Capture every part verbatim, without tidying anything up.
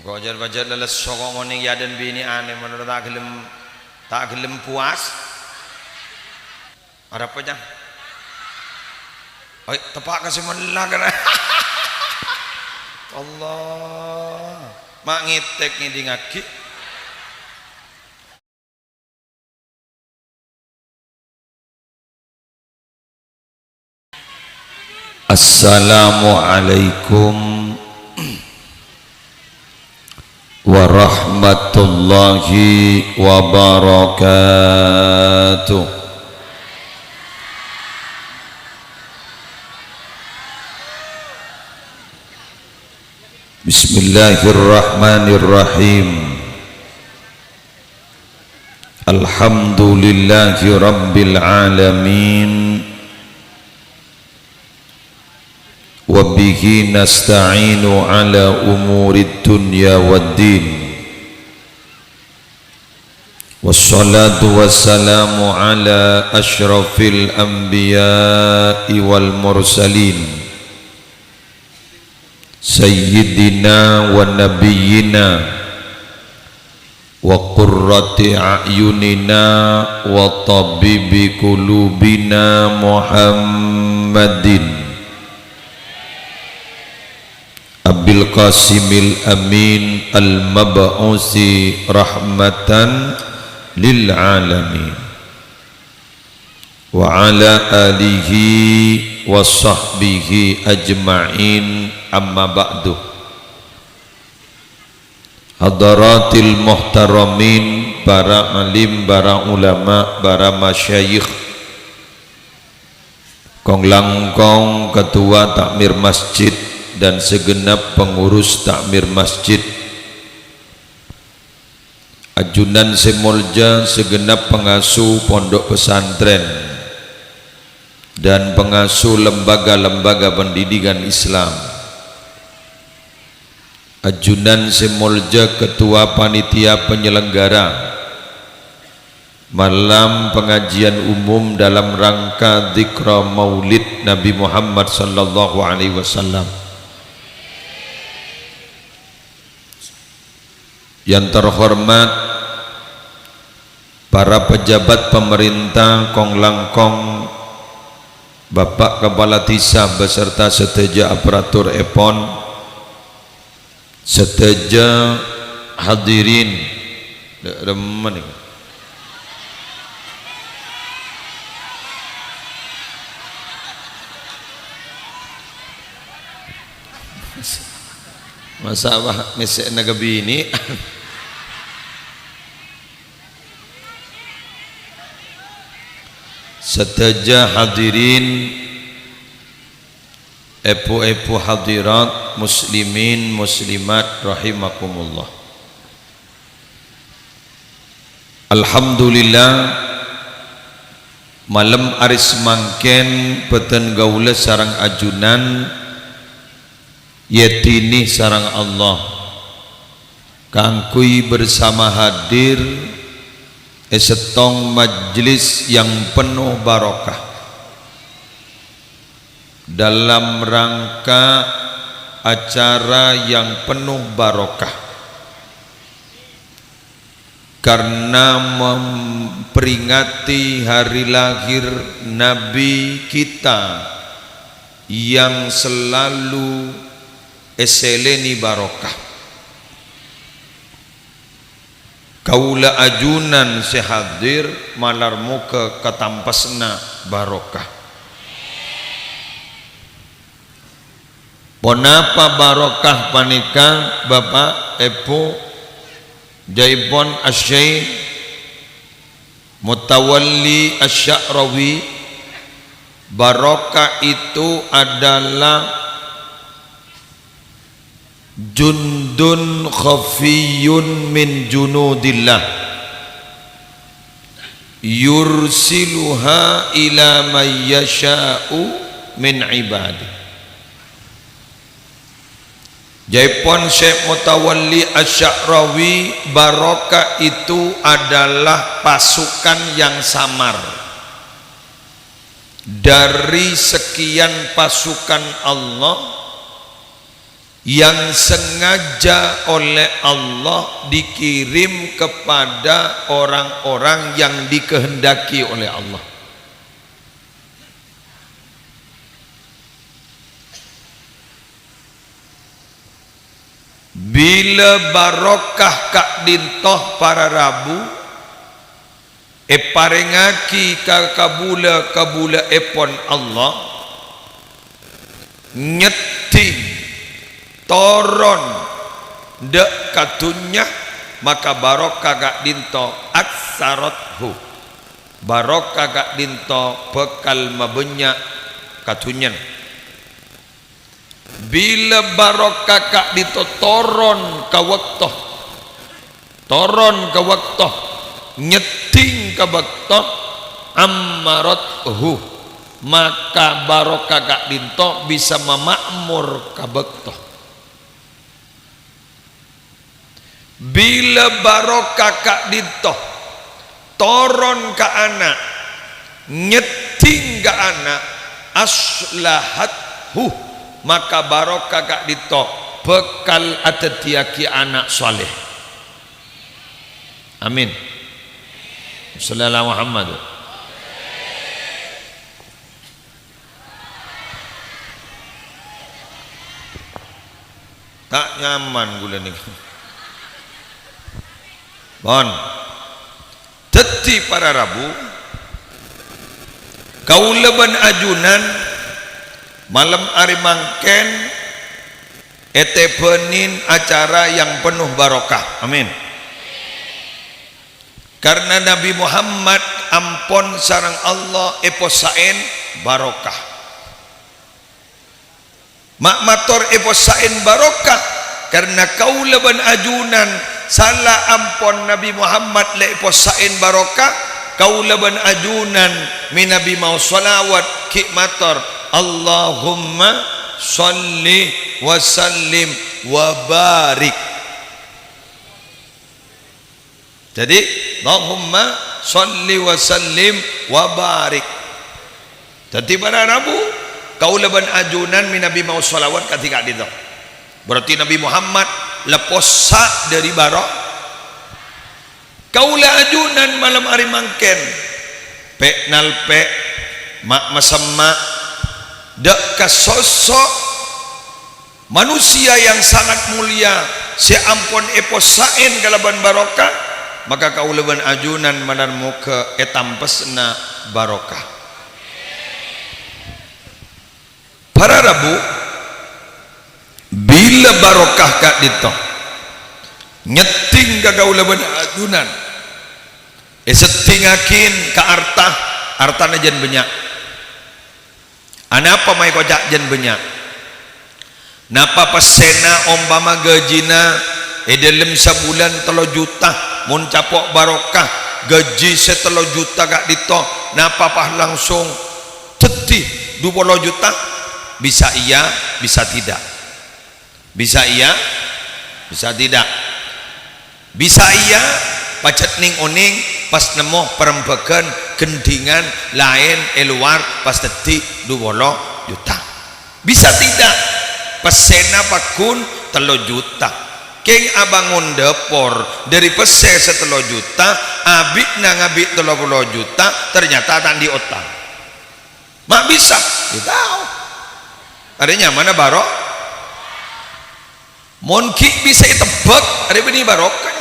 Kok jar-pajar lalesso kok ngonèng yâ dân binè' anè, malolo ta' ghellem, ta' ghellem puas. Arapa, Cang? Oi, teppa' ka sè mella, kan? Allah. Ma' ngètèk ngèdingngaghi. Assalamualaikum warahmatullahi wabarakatuh. Bismillahirrahmanirrahim. Alhamdulillahi rabbil alamin. Wa bihi nasta'inu ala umurid dunya wad din. Wassalatu wassalamu ala asyrafil anbiya'i wal mursalin. Sayyidina wa nabiyyina wa qurrati a'yunina wa tabibi qulubina Muhammadin Abil Qasimil Amin al-mab'usi rahmatan lil alamin. Wa ala alihi wa sahbihi ajma'in, amma ba'du. Hadaratil muhtaramin, para alim, para ulama, para masyayikh, kong-langkong ketua takmir masjid dan segenap pengurus takmir masjid, ajunan sè molja segenap pengasuh pondok pesantren dan pengasuh lembaga-lembaga pendidikan Islam, ajunan sè molja ketua panitia penyelenggara malam pengajian umum dalam rangka dzikra Maulid Nabi Muhammad sallallahu alaihi wasallam. Yang terhormat para pejabat pemerintah, kong-langkong Bapak Kepala Desa beserta sadhâjâ aparatur èpon, sadhâjâ hadirin, dâ' remma nèko. Masa' apa mèssè'na ka binè'? Sadhâjâ hadirin, èbhu-èbhu hadirat, muslimin, muslimat rahimakumullah. Alhamdulillah, malem arè samangkèn bhâdhân kaulâ sareng ajunan èyèdini sareng Allah kaangghuy bersama hadir è sèttong majlis yang penuh barokah, dalam rangka acara yang penuh barokah, karena memperingati hari lahir Nabi kita yang selalu èsèlènè barokah. Kaulâ ajunan sè hadir malar moghâ katampasna barokah. Ponapa barokah panèka, Bapa', Èbhu? Jâèpon Asy-Syaikh Mutawalli Asy-Sya'rawi, barokah itu adalah jundun khafiyyun min junudillah, yursiluha ila man yasha'u min ibadih. Jâèpon Syekh Mutawalli Asy-Sya'rawi, barokah itu adalah pasukan yang samar. Dari sekian pasukan Allah, Yang sengaja oleh Allah dikirim kepada orang-orang yang dikehendaki oleh Allah. Bilâ barokah ka'dinto para rabu èparèngaghi ka kabulâ-kabulâèpon Allah, nyèddhing toron dâ' ka dhunnya, maka barokah ka'dinto aktsarathu. Barokah ka'dinto bhâkal mabânnya' ka dhunnyana. Bilâ barokah ka'dinto toron ka bâkto, toron ka bâkto, nyèddhing ka bâkto, ammarathu, maka barokah ka'dinto bisa mama'mor ka bâkto. Bilâ barokah ka'dinto toron ka ana', nyèddhing ka ana', aslahathu, maka barokah ka'dinto bhâkal adhâddhiyâghi ana' saleh. Amin. Shallallahu Muhammad. Ta' nyaman ghulâ nèka. Pon. Dhâddhi para rabu, kaulâ bân ajunan malem arè mangkèn ètèbânin acara yang penuh barokah. Amin. Karna Nabi Muhammad ampon sareng Allah èpossa'èn barokah. Ma' mator èpossa'èn barokah, karna kaulâ bân ajunan sala ampon Nabi Muhammad la èpossa'èn barokah, kaulâ bân ajunan mènabi maos shalawat ghi' mator, "Allahumma shalli wa sallim wa barik." Dhâddhi, Allahumma shalli wa sallim wa barik. Dhâddhi, para rabu, kaulâ bân ajunan mènabi maos shalawat kadhi ka'dinto. Berarti Nabi Muhammad la èpossa' dâri baro-, kaulâ ajunan malem arè mangkèn, pè'-nalpè', ma'-masemma', dâ' ka sosso' manusia yang sangat mulia sè ampon èpossa'èn kalabân barokah, maka kaulâ bân ajunan malar moghâ ètampesna barokah. Para rabu, bilâ barokah ka'dinto nyèddhing ka kaulâ bân ajunan, èsèddhingngaghin ka arta, artana jân bânnya'. Anapa ma' èkoca' jân bânnya'? Napa pèssèna ompama gajina è dâlem sabulân tello juta, mon capo' barokah, gaji sè tello juta ka'dinto, napa pas langsung dhâddhi du polo juta? Bisa iya, bisa tidak. Bisa iya, bisa tidak. Bisa iya, pajhât nèng-onèng pas nemmo parembhâghân ghândhingan laèn è lowar pas dhâddhi du polo juta. Bisa tidak, pèssèna pagghun tello juta. Kèng abângon dâpor dâri pèssè sè tello juta, abi'na ngabi' tello polo juta, ternyata ta' andi' otang. Ma' bisa? Ya tao. Arè nyamana baro-, mon ghi' bisa ètebbhâk, arè bânnè barokah.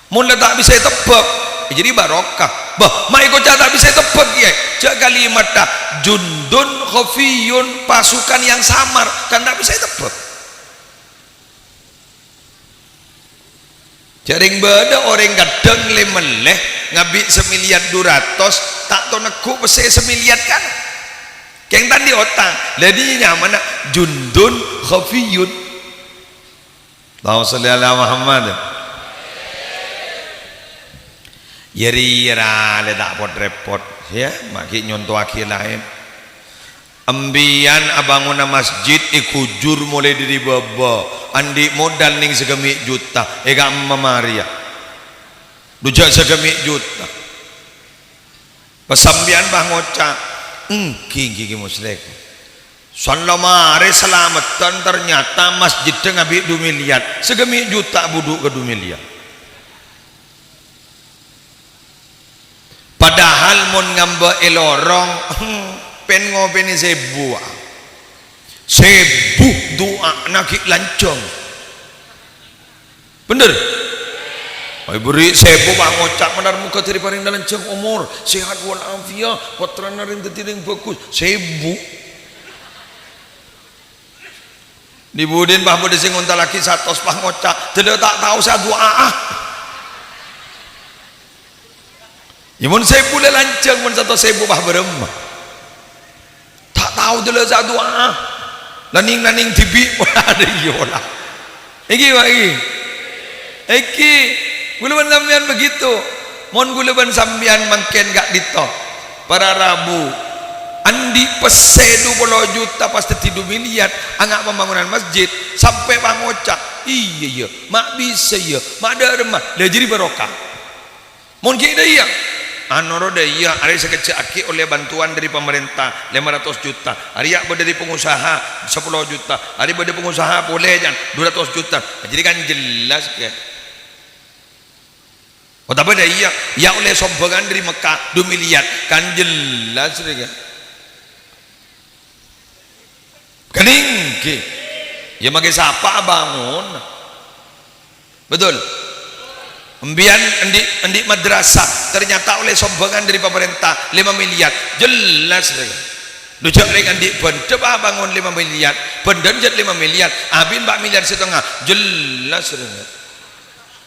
Mon la ta' bisa ètebbhâk, ya jadi barokah. Bâh, ma' èkoca' ta' bisa ètebbhâk, iyâ? Jhâ' kalimatta jundun khafiyun, pasukan yang samar, kan ta' bisa ètebbhâk. Jhârèng bâdâ orèng kadhâng lè-mellè ngabi' samiliyar du ratos, ta' tao neggu' pèssè samiliyar kan. Kèng ta' andi' otang. Lah, dhi nyamana jundun khafiyun. Allahumma shalli ala Muhammad. Yâ rèya ra lè ta' pot-rèpot, yâ, ma' ghi' nyontowaghi laèn. Embiyan abângona masjid è Gujur molaè dâri bâbâ, andi' modal nèng saghâmi' juta, è ka'emma marèya. Du jhâ' saghâmi' juta. Pas sampèyan pas ngoca', "Èngghi, èngghi, Ki Musleh. San la marè salameddhân, ternyata masjiddhâ ngabi' du milyar. Saghâmè' juta budhu' ka du milyar. Padahal mon ngambâ' è lorong, pèn ngopènè sèbu, a. Sèbu du'ana ghi' lanjhâng. Bhender? Ayo bherri' sèbu, Pak, ngoca' mènar moghâ dâri parèng lanjhâng omor, sehat wal afiat, pottrana rèng dhâddhi rèng bhâghus. Sèbu. Di budin, Pak, bâdâ sè ngontallaghi satos, Pak, ngoca', "Dâlâ ta' tao sè adu'a, a." Ya, mon sèbu la lanjhâng, mon satos sèbu, Pak, bârâmma? Ta' tao dâlâ sè adu'a. La nèng-nèng dhibi'. Iyâ la. Ènggi, Pak, ènggi. Ènggi. Kaulâ bân sampèyan begitu. Mon kaulâ bân sampèyan mangkèn ka'dinto, para rabu, andi' pèssè du polo juta pas dhâddhi du milyar, anga' pambangunan masjid, sampè' pangoca', "Iyâ, iyâ, ma' bisa, iyâ, ma' dâremma." La jârèya barokah. Mon ghi' dâ' iyâ, anoro dâ' iyâ, arè sakejjhâ' aghi' ollè bantuan dâri pamarènta lèma ratos juta, arè iyâ bâdâ dâri pangosaha sapolo juta, arè bâdâ pangosaha polè jân du ratos juta. Jârèya kan jelas, kan? Otabâ dâ' iyâ, iyâ ollè sombhângan dâri Mekkah du milyar, kan jelas, rè, kan? Kennèng, ghi. Iyâ, makè sapa abângon? Betul? Embiyan andi', andi' madrasah, ternyata ollè sombhângan dâri pamarènta lèma milyar. Jelas, rè. Lu jhâ' rèng andi' bhândhâ, Pak, abângon lèma milyar. Bhândhâna jhât lèma milyar, abin empa' milyar satengnga. Jelas, rè.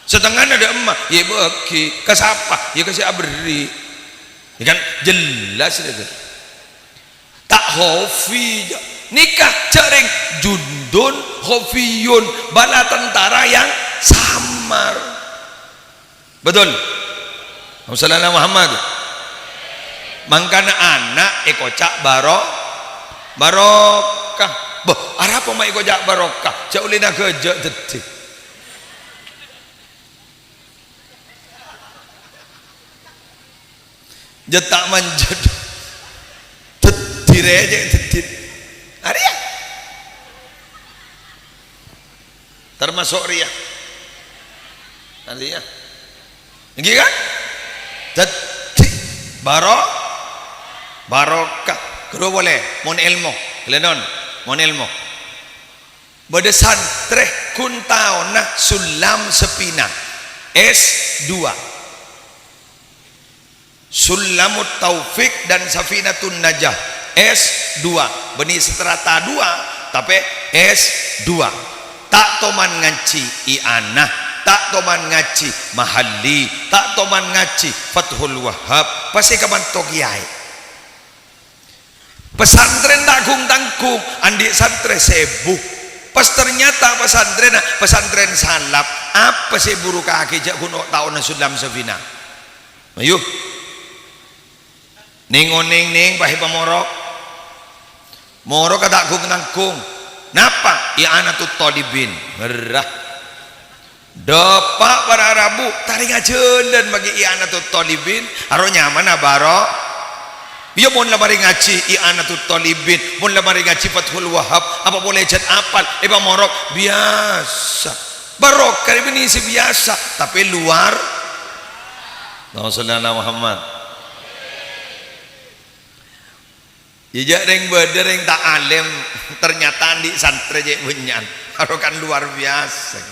Satengngana dâ' emma, iyâ èbâghi. Ka sapa? Iyâ ka sè aberri'. Iyâ kan? Jelas, rè. Ta' khofi, jâ-, nèka jhâ' rèng jundun khofiyun, bala tentara yang samar. Betul? Allahumma shalli ala Muhammad. Mangkana ana' èkoca' baro-, barokah. Bâh, arapa ma' èkoca' barokah? Jhâ' ollèna ghâjâ' dhâddhi. Jhâ' ta' manjhât. Dhâddhi rèya, dhâddhi. Arèya. Termasuk rèya. Arèya. Ènggi kan? Dhâddhi baro-, barokah. Kedua polè, mon èlmo. Ghellâ' non, mon èlmo. Bâdâ santrè ghun taona Sullam Sapina, S dua. Sullamut Taufik dan Safinatun Najah, S dua. Bânnè strata dua, tapè S dua. Ta' toman ngajhi I'anah, ta' toman ngajhi Mahalli, ta' toman ngajhi Fathul Wahhab, pas èkamanto kèyaè. Pesantren ta' ghung-tangghung, andi' santrè sèbu. Pas ternyata pesantrènna pesantrèn salaf. Apa sè èburukaghi jhâ' ghun taona Sullam Sapina? Ayo. Nèng-onèng nèng, pas èpamorok. Morok ta' ghung-tangghung. Napa? I'anatut Thalibin. Merrah. Dâpa' para rabu, tarènga jhâlân maghi I'anatut Thalibin, aro nyamana baro-, iyâ, mon la marè ngajhi I'anatut Thalibin, mon la marè ngajhi Fathul Wahhab, apa polè jhât apal, èpamorok, biyasa. Barokah rè bânnè sè biyasa, tapè luar. Allahumma shalli ala Muhammad. Iyâ, jhâ' rèng bâdâ rèng ta' alèm, ternyata andi' santrè cè' bânnya'an. Aro kan luar biyasa.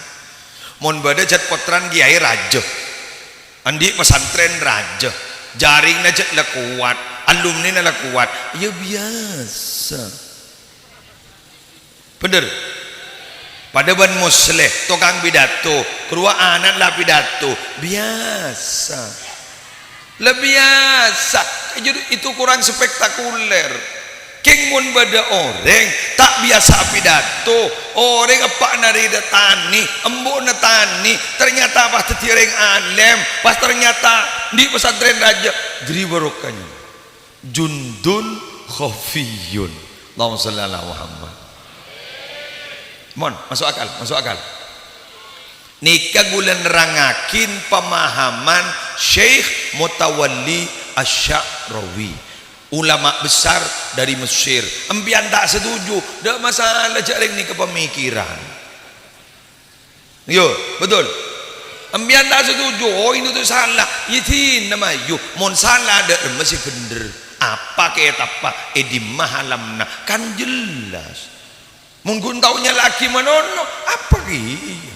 Mon bâdâ jhât pottrana kèyaè rajâ. Andi' pesantrèn rajâ. Jaringnga jhât la kowat, alumnina la kowat. Iyâ biyasa. Bhender? Padâ bân Musleh, tokang pidato, karowa ana'na la pidato, biyasa. La biyasa, jadi itu kurang spektakuler. Kèng mon bâdâ orèng ta' biyasa pidato, orèng eppa'na rèya tanè, embu'na tanè, ternyata pas dhâddhi orèng alèm, pas ternyata andi' pesantrèn rajâ, jârèya barokahnya. Jundun khafiyun. Allahumma shalli ala Muhammad. Mon, masuk akal, masuk akal. Nèka ghulâ nerrangngaghi pemahaman Syekh Mutawalli Asy-Sya'rawi. Ulama besar dari Mesir. Empèyan ta' setuju, ndak masalah, jhâ' rèng nèka pemikiran. Yo, betul. Empèyan ta' setuju, oh, ini tuh salah. Yâ dinah mayu, mon sala dâ' remma sè bhendher. Apa kètabbhâ è dimma halamna? Kan jelas. Mon ghun tao nyala'aghi manono, apa kèya?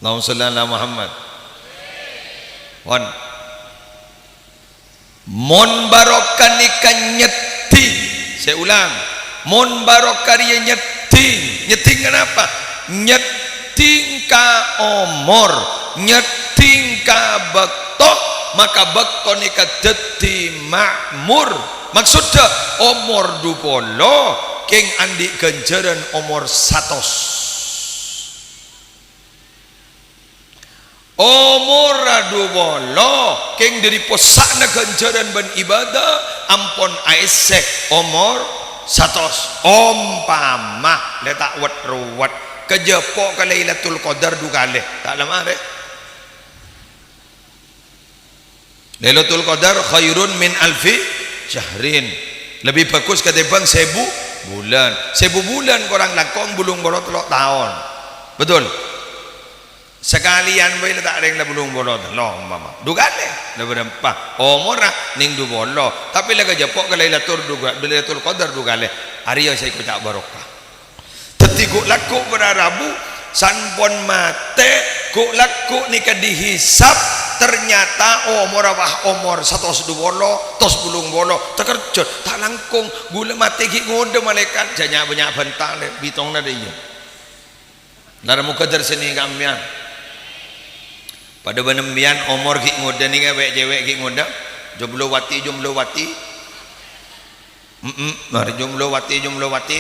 Allahumma shalli ala Muhammad. Pon. Mon barokah nèka nyeddhing. Saya ulang. Mon barokah rèya nyeddhing. Nyeddhing kenapa? Nyeddhing ka omor, nyeddhing ka bâkto, maka bâkto nèka dhâddhi ma'mur. Maksodda, omor du polo kèng andi' ghânjhârân omor satos. Omorra du polo, kèng dhâri possa'na ghânjhârân bân ibâdâ, ampon aèssè omor satos. Ompama, lè ta' wet-ruwet, kajhâpo' ka Lailatul Qadar du kalè, ta' la marè. Lailatul Qadar khairun min alfi syahrin. Lebih bagus ketimbang sèbu bulân. Sèbu bulân korang langkong bâllung polo tello' taon. Betul? Sakalèyan bhâi la ta' rèng la bâllung polo tello', ompama. Du kalè, la bârâmpa. Omorra nèng du polo. Tapè la kajhâpo' ka Lailatul du-, Lailatul Qadar du kalè. Arèya sè èkoca' barokah. Dhâddhi ghu'-lagghu' para rabu, sampon matè, ghu'-lagghu' nèka dihisab, ternyata omorra, wah, omor satos du polo, tos bâllung polo, takerjhât, ta' langkong, ghulâ matè ghi' ngodâ malaèkat, jhâ' nya'-bânnya' bhânta lè, bitongna dâ' iyâ. Lar moghâ dârsènè ka empèyan. Padâ bân empèyan omor ghi' ngodâ nèka, wè'-cèwè' ghi' ngodâ, jomblowati, jomblowati. Mm-mm, marè jomblowati, jomblowati.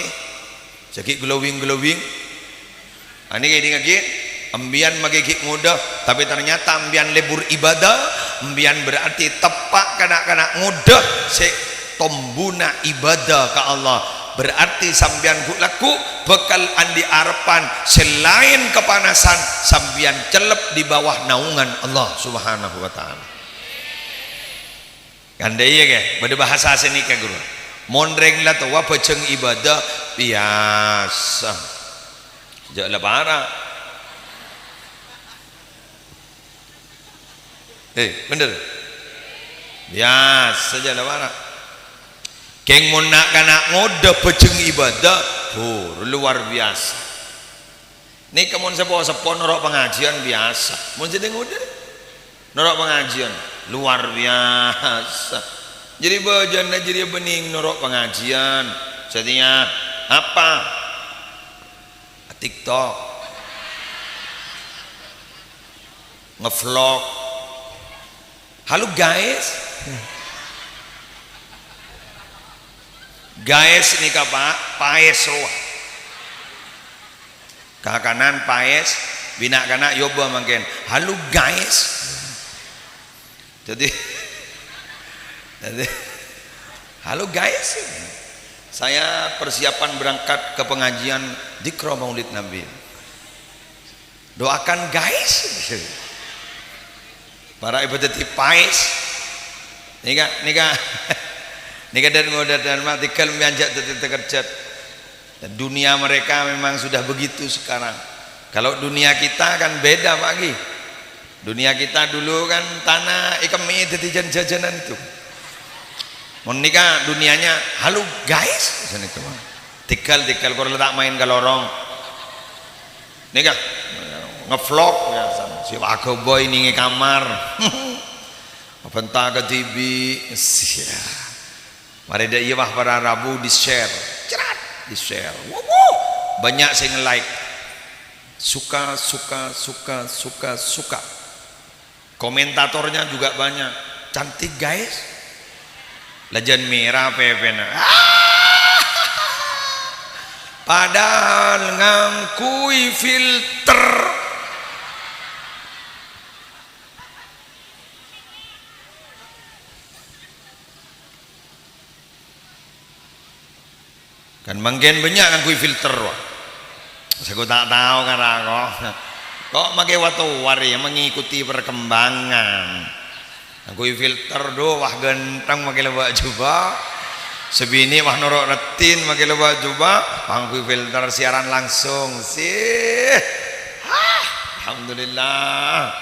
Jhâ' ghi' glowing-glowing. Anè ghi' dingngaghi, empèyan maghi ghi' ngodâ, tapè ternyata empèyan lebur ibâdâ, empèyan berarti teppa' kana'-kana' ngodâ sè tombuna ibâdâ ka Allah. Berarti sampèyan ghu'-lagghu' bhâkal andi' arebbhân sè laèn kapanasan, sampèyan cellep di bawah naungan Allah Subhanahu wa Ta'ala. Kandhâ iyâ, ghi? Bâdâ bhâsa sè nèka, Ghuru. Mon rèng la towa bhâjâng ibâdâ biyasa. Jhâ' la para'. Eh, bhender? Biyasa jhâ' la para'. Kèng mon na'-kana' ngodâ bhâjâng ibâdâ, bhuru luar biyasa. Nèka mon sepo-sepo noro' pangajiân biyasa. Mon sè ngodâ noro' pangajiân, luar biyasa. Jârèya bâjâna jârèya bânnè noro' pangajiân. Satèya apa? TikTok. Ngevlog. Halo, guys. Guys nèka, Pak, paès rowa. Kakanan paès, bi' na'-kana' èobâ mangkèn. Halo, guys. Jadi, jadi, halo, guys. Saya persiapan berangkat ke pengajian Dikro Maulid Nabi. Doakan, guys. Para' èbâdâddhi paès. Nèka, nèka. Nèka dan ngoda dan ma' tèghâl mèyanjhâ' dhâddhi takerjhât. Dan dunia mereka memang sudah begitu sekarang. Kalau dunia kita kan beda, Pak Ki. Dunia kita dulu kan tanah èkemmè'è dhâddhi jân-jhâjhânan itu. Mon nèka dunianya, "Halo, guys," misalnya itu, Pak. Tèghâl, tèghâl, kor la ta' maèn ka lorong. Nèka, ngevlog, ya, si waga boy nèng è kamar. Abhânta kadhibi'. Sia. Marè dâ' iyâ, wah, para rabu di-share. Cerat, di-share. Wuh, wuh. Banyak sè nge-like. Suka, suka, suka, suka, suka. Komentatornya juga banyak. Cantik, guys. Lajân mèra pèpèna. Padahal ngangghuy filter. Kan mangkèn bânnya' ngangghuy filter, wah. Sèngko' ta' tao, kara, kok. Kok makè watowar, ya, mengikuti perkembangan. Ngangghuy filter, duh, wah ghântheng makè lèbâ' jubâ'. Sè binè' wah noro' raddhin makè lèbâ' jubâ', ngangghuy filter siaran langsung. Sih. Hah, alhamdulillah.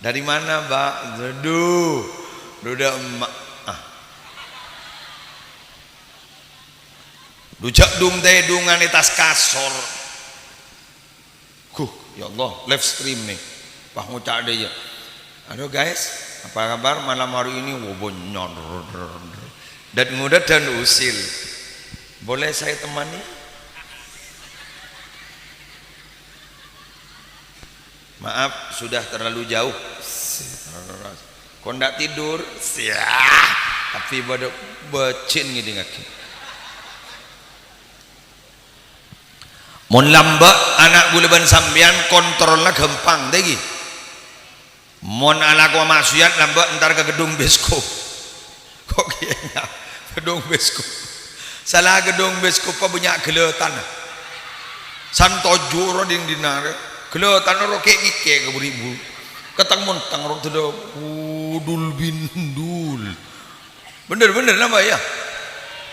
"Dari mana, Mbak?" "Aduh, duda emma'." Ah. Dujâ' dung-tèdungan è attas kasor. Huh, ya Allah, live stream nih. Wah, ngoca' dâ' iyâ. "Halo guys, apa kabar malam hari ini?" Wah, bonyar. Dâd-ngodâdân usil. "Boleh saya temani?" "Maaf, sudah terlalu jauh." "Kok ndak tidur?" "Siah, tapi bâdâ bâjing ngèdingngaghi." Mon lambâ' ana' ghulâ bân sampèyan, kontrolna ghâmpang, ta' ènggi? Mon alako maksiat, lambâ' entar ka ghedung bioskop. Kok kèya? Ghedung bioskop. Sala ghedung bioskop bânnya' ghâlâtana. San toju' ro ding dinna' rè. Ghâlâtana ro kè'-ngèkè' ka buri-buru. Katang-montang ro dâdâ, uh, dul-bindul. Bhender, bhender, napa, ya?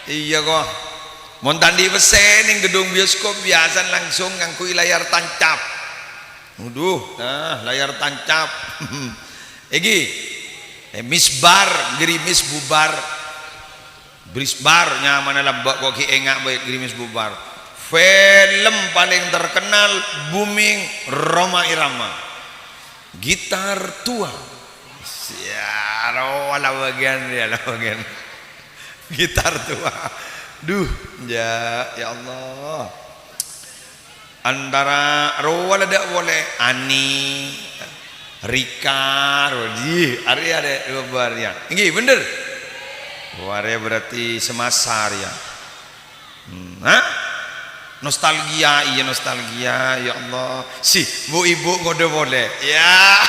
Iyâ, kok. Mon ta' andi' pèssè neng ghedung bioskop, biyasana langsung ngangghuy layar tancap. Waduh, nah, layar tancap. Ènggi, eh, misbar, gerimis bubar. Brisbar, nyamana lambâ' kok ghi' enga' bhâi, gerimis bubar. Film paling terkenal, booming, Rhoma Irama. Gitar tua. Ya, rowa la bâgiyân, ya, la bâgiyân. Gitar tua. Duh, ya, ya Allah. Antara rowa la dâ' polè, Ani, Rika, Rodi, arè, arè, bâbâ rèya. Ènggi, bhender? Wah, rèya berarti semasa rèya. Hmm, ha? Nostalgia, iyâ, nostalgia, ya Allah. Si, bu-ibu ngodâ polè. Ya.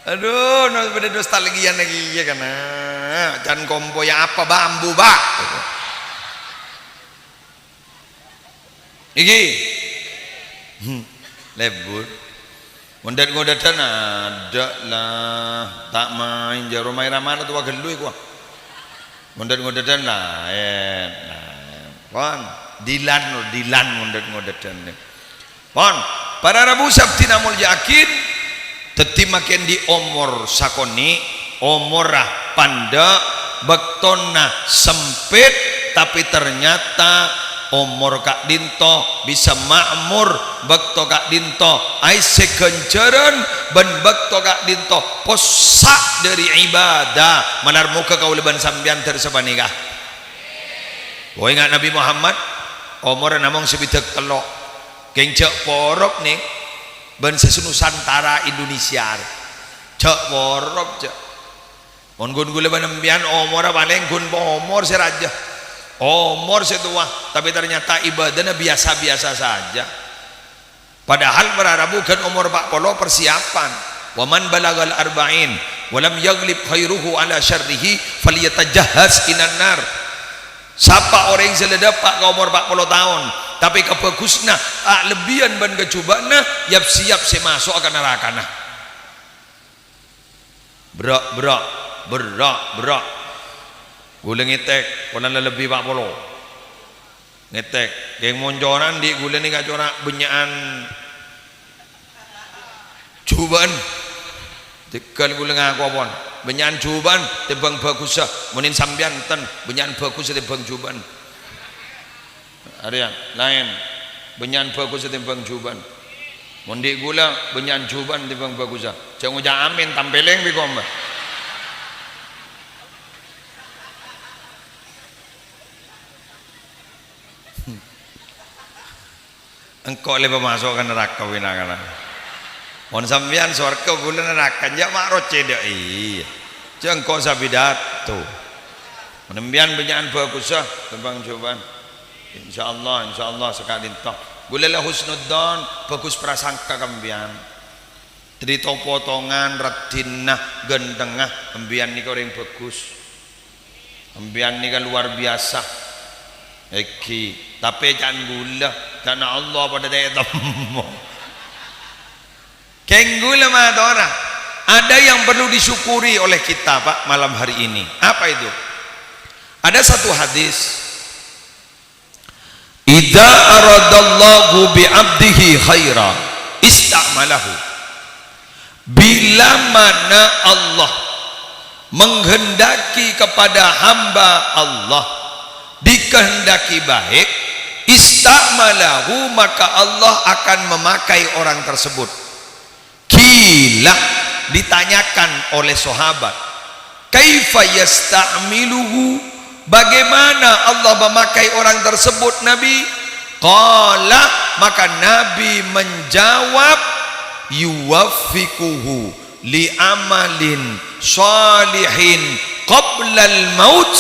Aduh, no-, bâdâ nostalgia lagi, iyâ, kan? Can kompoyya apa, bambu, Pak? Ènggi. Hmm, lebur. Mon dâd-ngodâdân adâ' la, ta' maèn jâ' Rhoma Irama la towa ghâllu èkowa. Mon dâd-ngodâdân laèn, laèn. Pon, dilan, dilan mon dâd-ngodâdân. Pon, para rabu sè abdhina molja'aghi, dhâddhi makè andi' omor sakonè', omorra pandâ', bâktona sempit, tapè ternyata omor ka'dinto bisa ma'mor, bâkto ka'dinto aèssè ghânjhârân, bân bâkto ka'dinto possa' dâri ibadah. Malar moghâ kaulâ bân sampèyan dâr sapanèka. Wah, enga' Nabbhi Muhammad, omorra namong sabidhâk tello'. Kèng jhâ' porop, nèng, bân sè Nusantara Indonesia. Jhâ' porop, jhâ'. Mon ghun ghulâ bân sampèyan omorra palèng ghun omor sè rajâ. Omor sè towa, tapè ternyata ibadahna biyasa-biyasa saja. Padahal para rabu ghân omor pa' polo persiapan. "Wa man balagal arba'in wa lam yaghlib khairuhu ala syarrihi falyatajahhaz inan nar." Sapa orèng sè la dâpa' ka omor pa' polo taon, tapè kabhâghusna ta' lebbiyân bân kajhubâ'na, yap-siyap sè maso'a ka narakana. Bra', bra', bra', bra'. Ghulâ ngètèk, polana lebbi pa' polo. Ngètèk, kèng mon cora' andi' ghulâ nèka cora' bânnya'an jhubâ'ân. Tèghâl ghulâ ngako, pon. Bânnya'an jhubâ'ân tèmbhâng bhâghussâ. Mon sampèyan enten, bânnya'an bhâghussâ tèmbhâng jhubâ'ân. Arèya, laèn. Bânnya'an bhâghussâ tèmbhâng jhubâ'ân. Mon andi' ghulâ, bânnya'an jhubâ'ân tèmbhâng bhâghussâ. Jhâ' ngoca' amin, tampèlèng bi' koma. Engko' lè pamaso' ka naraka, bina kana. Mon sampèyan sowarga, ghulâ naraka, jhâ' ma' rocè dâ' iyâ. Jhâ' engko' sapidato. Mon sampèyan bânnya'an bhâghussâ tèmbhâng jhubâ'ân. Insyaallah, insyaallah saka'dinto. Ghulâ la husnudzon, bhâghus prasangka ka sampèyan. Dhâddhi to-potongan, raddhinna, ghântengnga, sampèyan nèka orèng bhâghus. Sampèyan nèka luar biasa. Èghi, tapè can ghulâ, can Allah padâ ta' ètemmo. Kèng ghulâ matora. Ada yang perlu disyukuri oleh kita, Pak, malam hari ini. Apa itu? Ada satu hadis, "Idza aradallahu bi 'abdihi khaira, ista'malahu." Bila mana Allah menghendaki kepada hamba Allah, dikehendaki baik, ista'malahu, maka Allah akan memakai orang tersebut. Qila, ditanyakan oleh sahabat, "Kaifa yasta'miluhu?" Bagaimana Allah memakai orang tersebut, Nabi? Qala, maka Nabi menjawab, "Yuwaffiquhu li amalin shalihin qablal maut."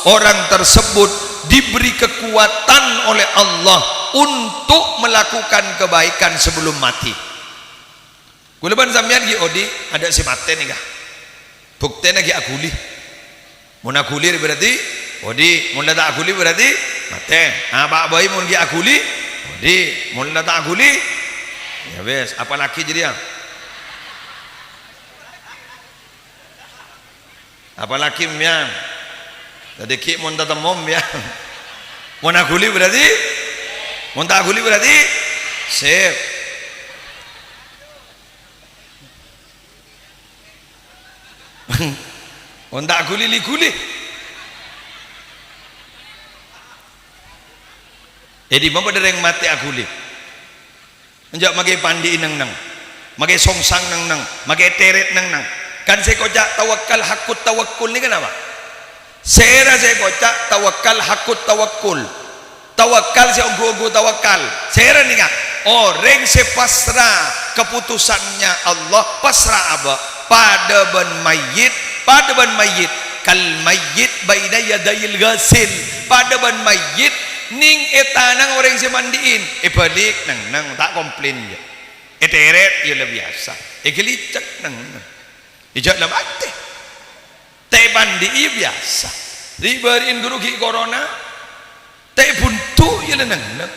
Orang tersebut diberi kekuatan oleh Allah untuk melakukan kebaikan sebelum mati. Kaulâ bân sampèyan ghi' odi', adâ' sè matè nèka. Buktèna ghi' aghuli. Mon aghuli berarti odi', mon la ta' aghuli berarti matè. Apa' bhâi mon ghi' aghuli, odi'. Mon la ta' aghuli, ya wes, apalagi jârèya. Apalagi mbiyan. Dhâddhi ghi' mon tatemmo mbiyan. Mon aghuli berarti, mon ta' aghuli berarti sip. Mon ta' aghuli li-ghuli. È dimma bâdâ rèng matè aghuli? Enjâ' makè pandi'i neng-neng, makè songsang neng-neng, makè tèrèt neng-neng. Kan sè èkoca' tawakkal hakkut tawakkul nèka napa? Sèra sè èkoca' tawakkal hakkut tawakkul. Tawakkal sè ongghu-ongghu tawakkal. Sèra nèka? Orèng sè pasra kaputusannya Allah, pasra abâ'. Padâ bân mayyit, padâ bân mayyit. Kal mayyit baina yadayil ghasil. Padâ bân mayyit nèng è tanang orèng sè mandi'in. Èbâlik neng-neng, ta' komplain, yâ. Ètèrèt, yâ la biyasa. Èghâlicek neng-neng. Ijâ' la matè. Ta' èpandi'i, yâ biyasa. Ri-bâri'in ghuru ghi' korona. Ta' èbundu', yâ la neng-neng.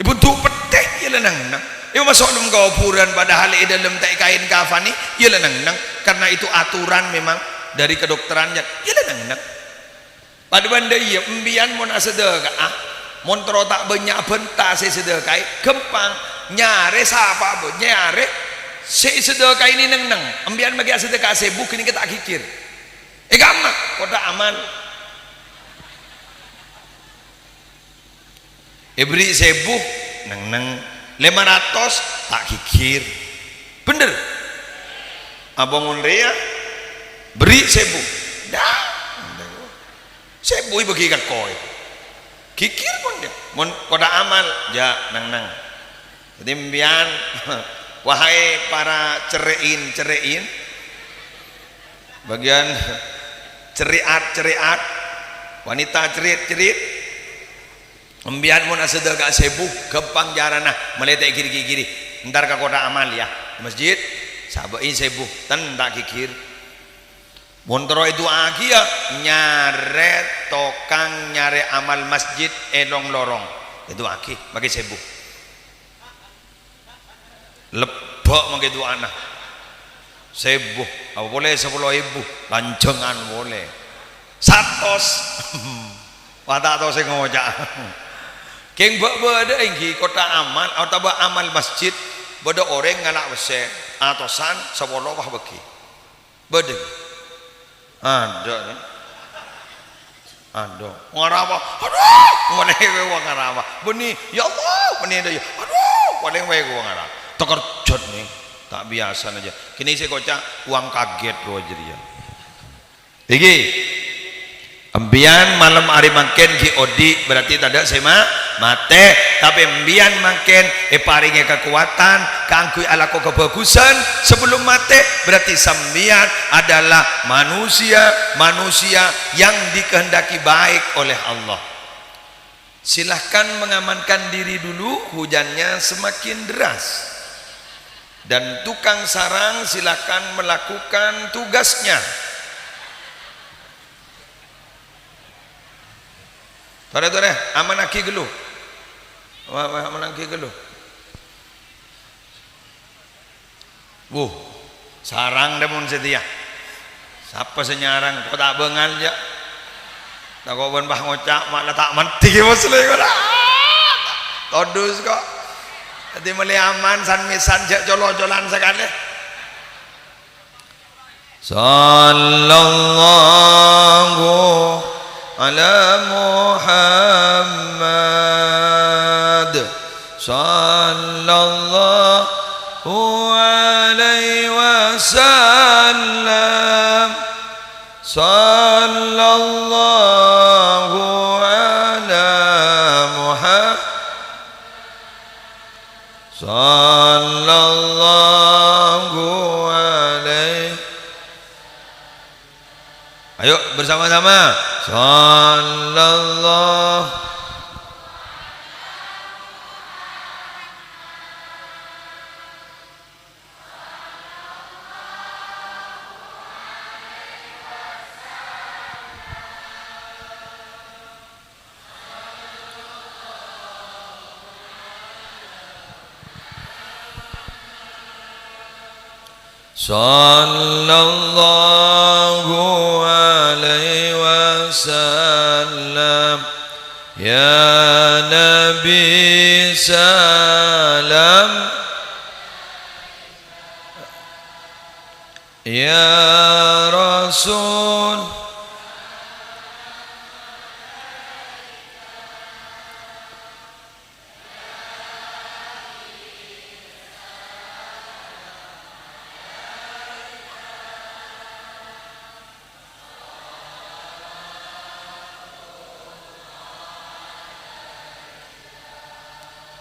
Èbundu' pettè, yâ la neng-neng. Èmaso' dâlem kobhurân padahal è dâlem ta' èkaèn kafani, yâ la neng-neng. Karena itu aturan memang dari kedokterannya, yâ la neng-neng. Padâ bân dâ' iyâ, embiyan mon asadhâka'a, mon terro ta' bânnya' bânta sè èsadhâkaè, ghâmpang. Nyarè sapa bân, nyarè sè èsadhâkaè nè neng-neng. Embiyan maghi asadhâka'a sèbu, ghânèka ta' ghighir. È kamma, kotak amal. Èberri' sèbu, neng-neng. Lèma ratos, ta' ghighir. Bhender? Apa mon rèya? Berri' sèbu. Dah. Sèbu èbâghi ka koè. Ghighir pon, yâ. Mon kotak amal, yâ, neng-neng. Dhâddhi, embiyan, wahai para cerrè'in-cerrè'in, bagian cerri'at-cerri'at, wanita cerit-cerit, embiyan mon asadhâka'a sèbu, ghâmpang carana, malè ta' èghiri-ghiri. Entar ka kotak amal, yâ, masjid, sabâ'i sèbu, ten ta' ghighir. Mon terro èdu'a'aghi, yâ, nyarè tokang nyarè amal masjid è long-lorong. Èdu'a'aghi, maghi sèbu. Lebbâ' maghi du'ana. Sèbu, apa polè sapolo èbu, lanjhângan polè. Satos. Wah, ta' tao sè ngoca'. Kèng bâ'-, bâdâ èngghi kotak amal otabâ amal masjid, bâdâ orèng ngala' pèssè atosan, sapolo pas bâghi. Bâdâ. Adâ', yâ. Adâ'. Ngarapa? Adhu! Polè wèng ngarapa. Bânnè, ya Allah, bânnè dâ' iyâ. Adhu! Polè wèng ngarapa. Takerjhât, nè. Ta' biyasana jâ. Kènè' sè èkoca' uang kaget rowa jârèya. Iki. Embiyan malem arè mangkèn ghi' odi', berarti tadâ' sè ma-, matè. Tapè embiyan mangkèn èparèngè kakowadhân kaangghuy alako kabhâghusân sabellum matè, berarti sampèyan adalah manusia-manusia yang dikehendaki baik oleh Allah. Silahkan mengamankan diri dulu, hujannya semakin deras. Dan tukang sarang silahkan melakukan tugasnya. Torè, torè, amanaghi ghâllu. Wa-, wa-, amanaghi ghâllu. Wuh. Sarang dâ' mon satèya. Sapa sè nyarang? Ko' ta' bângal, jâ'. Tako' bân pas ngoca', ma' la ta' mandhi, Bos, lè, ko'. Todus, ko'. Dhâddhi, mèlè aman, san-mèsan, jâ' colo-colan sakalè. Sallallahu ala Muhammad. Sallallahu alaihi wasallam. Sallallahu ala Muhammad. Sallallahu alaihi. Ayo bersama-sama. Sallallahu. Sallallahu alaihi wasallam. Ya Nabi, salam. Ya Rasul.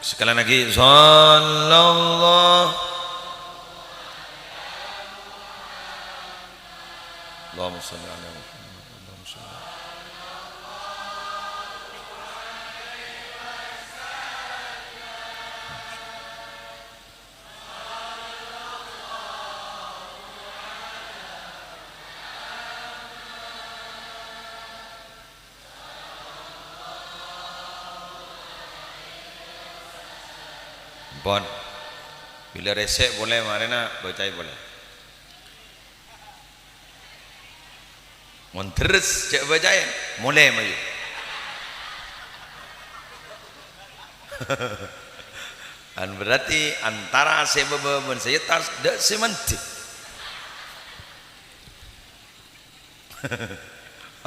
Sekali lagi, sallallahu. Allahumma shalli ala Muhammad. Allahumma shalli. Pon. Bilâ rèsè' polè, marèna bâcaè polè. Mon terros, jhâ' bâcaè, molè mayu. Kan berarti antara sè bâbâ bân sè èttas, dâ' sè mandhi.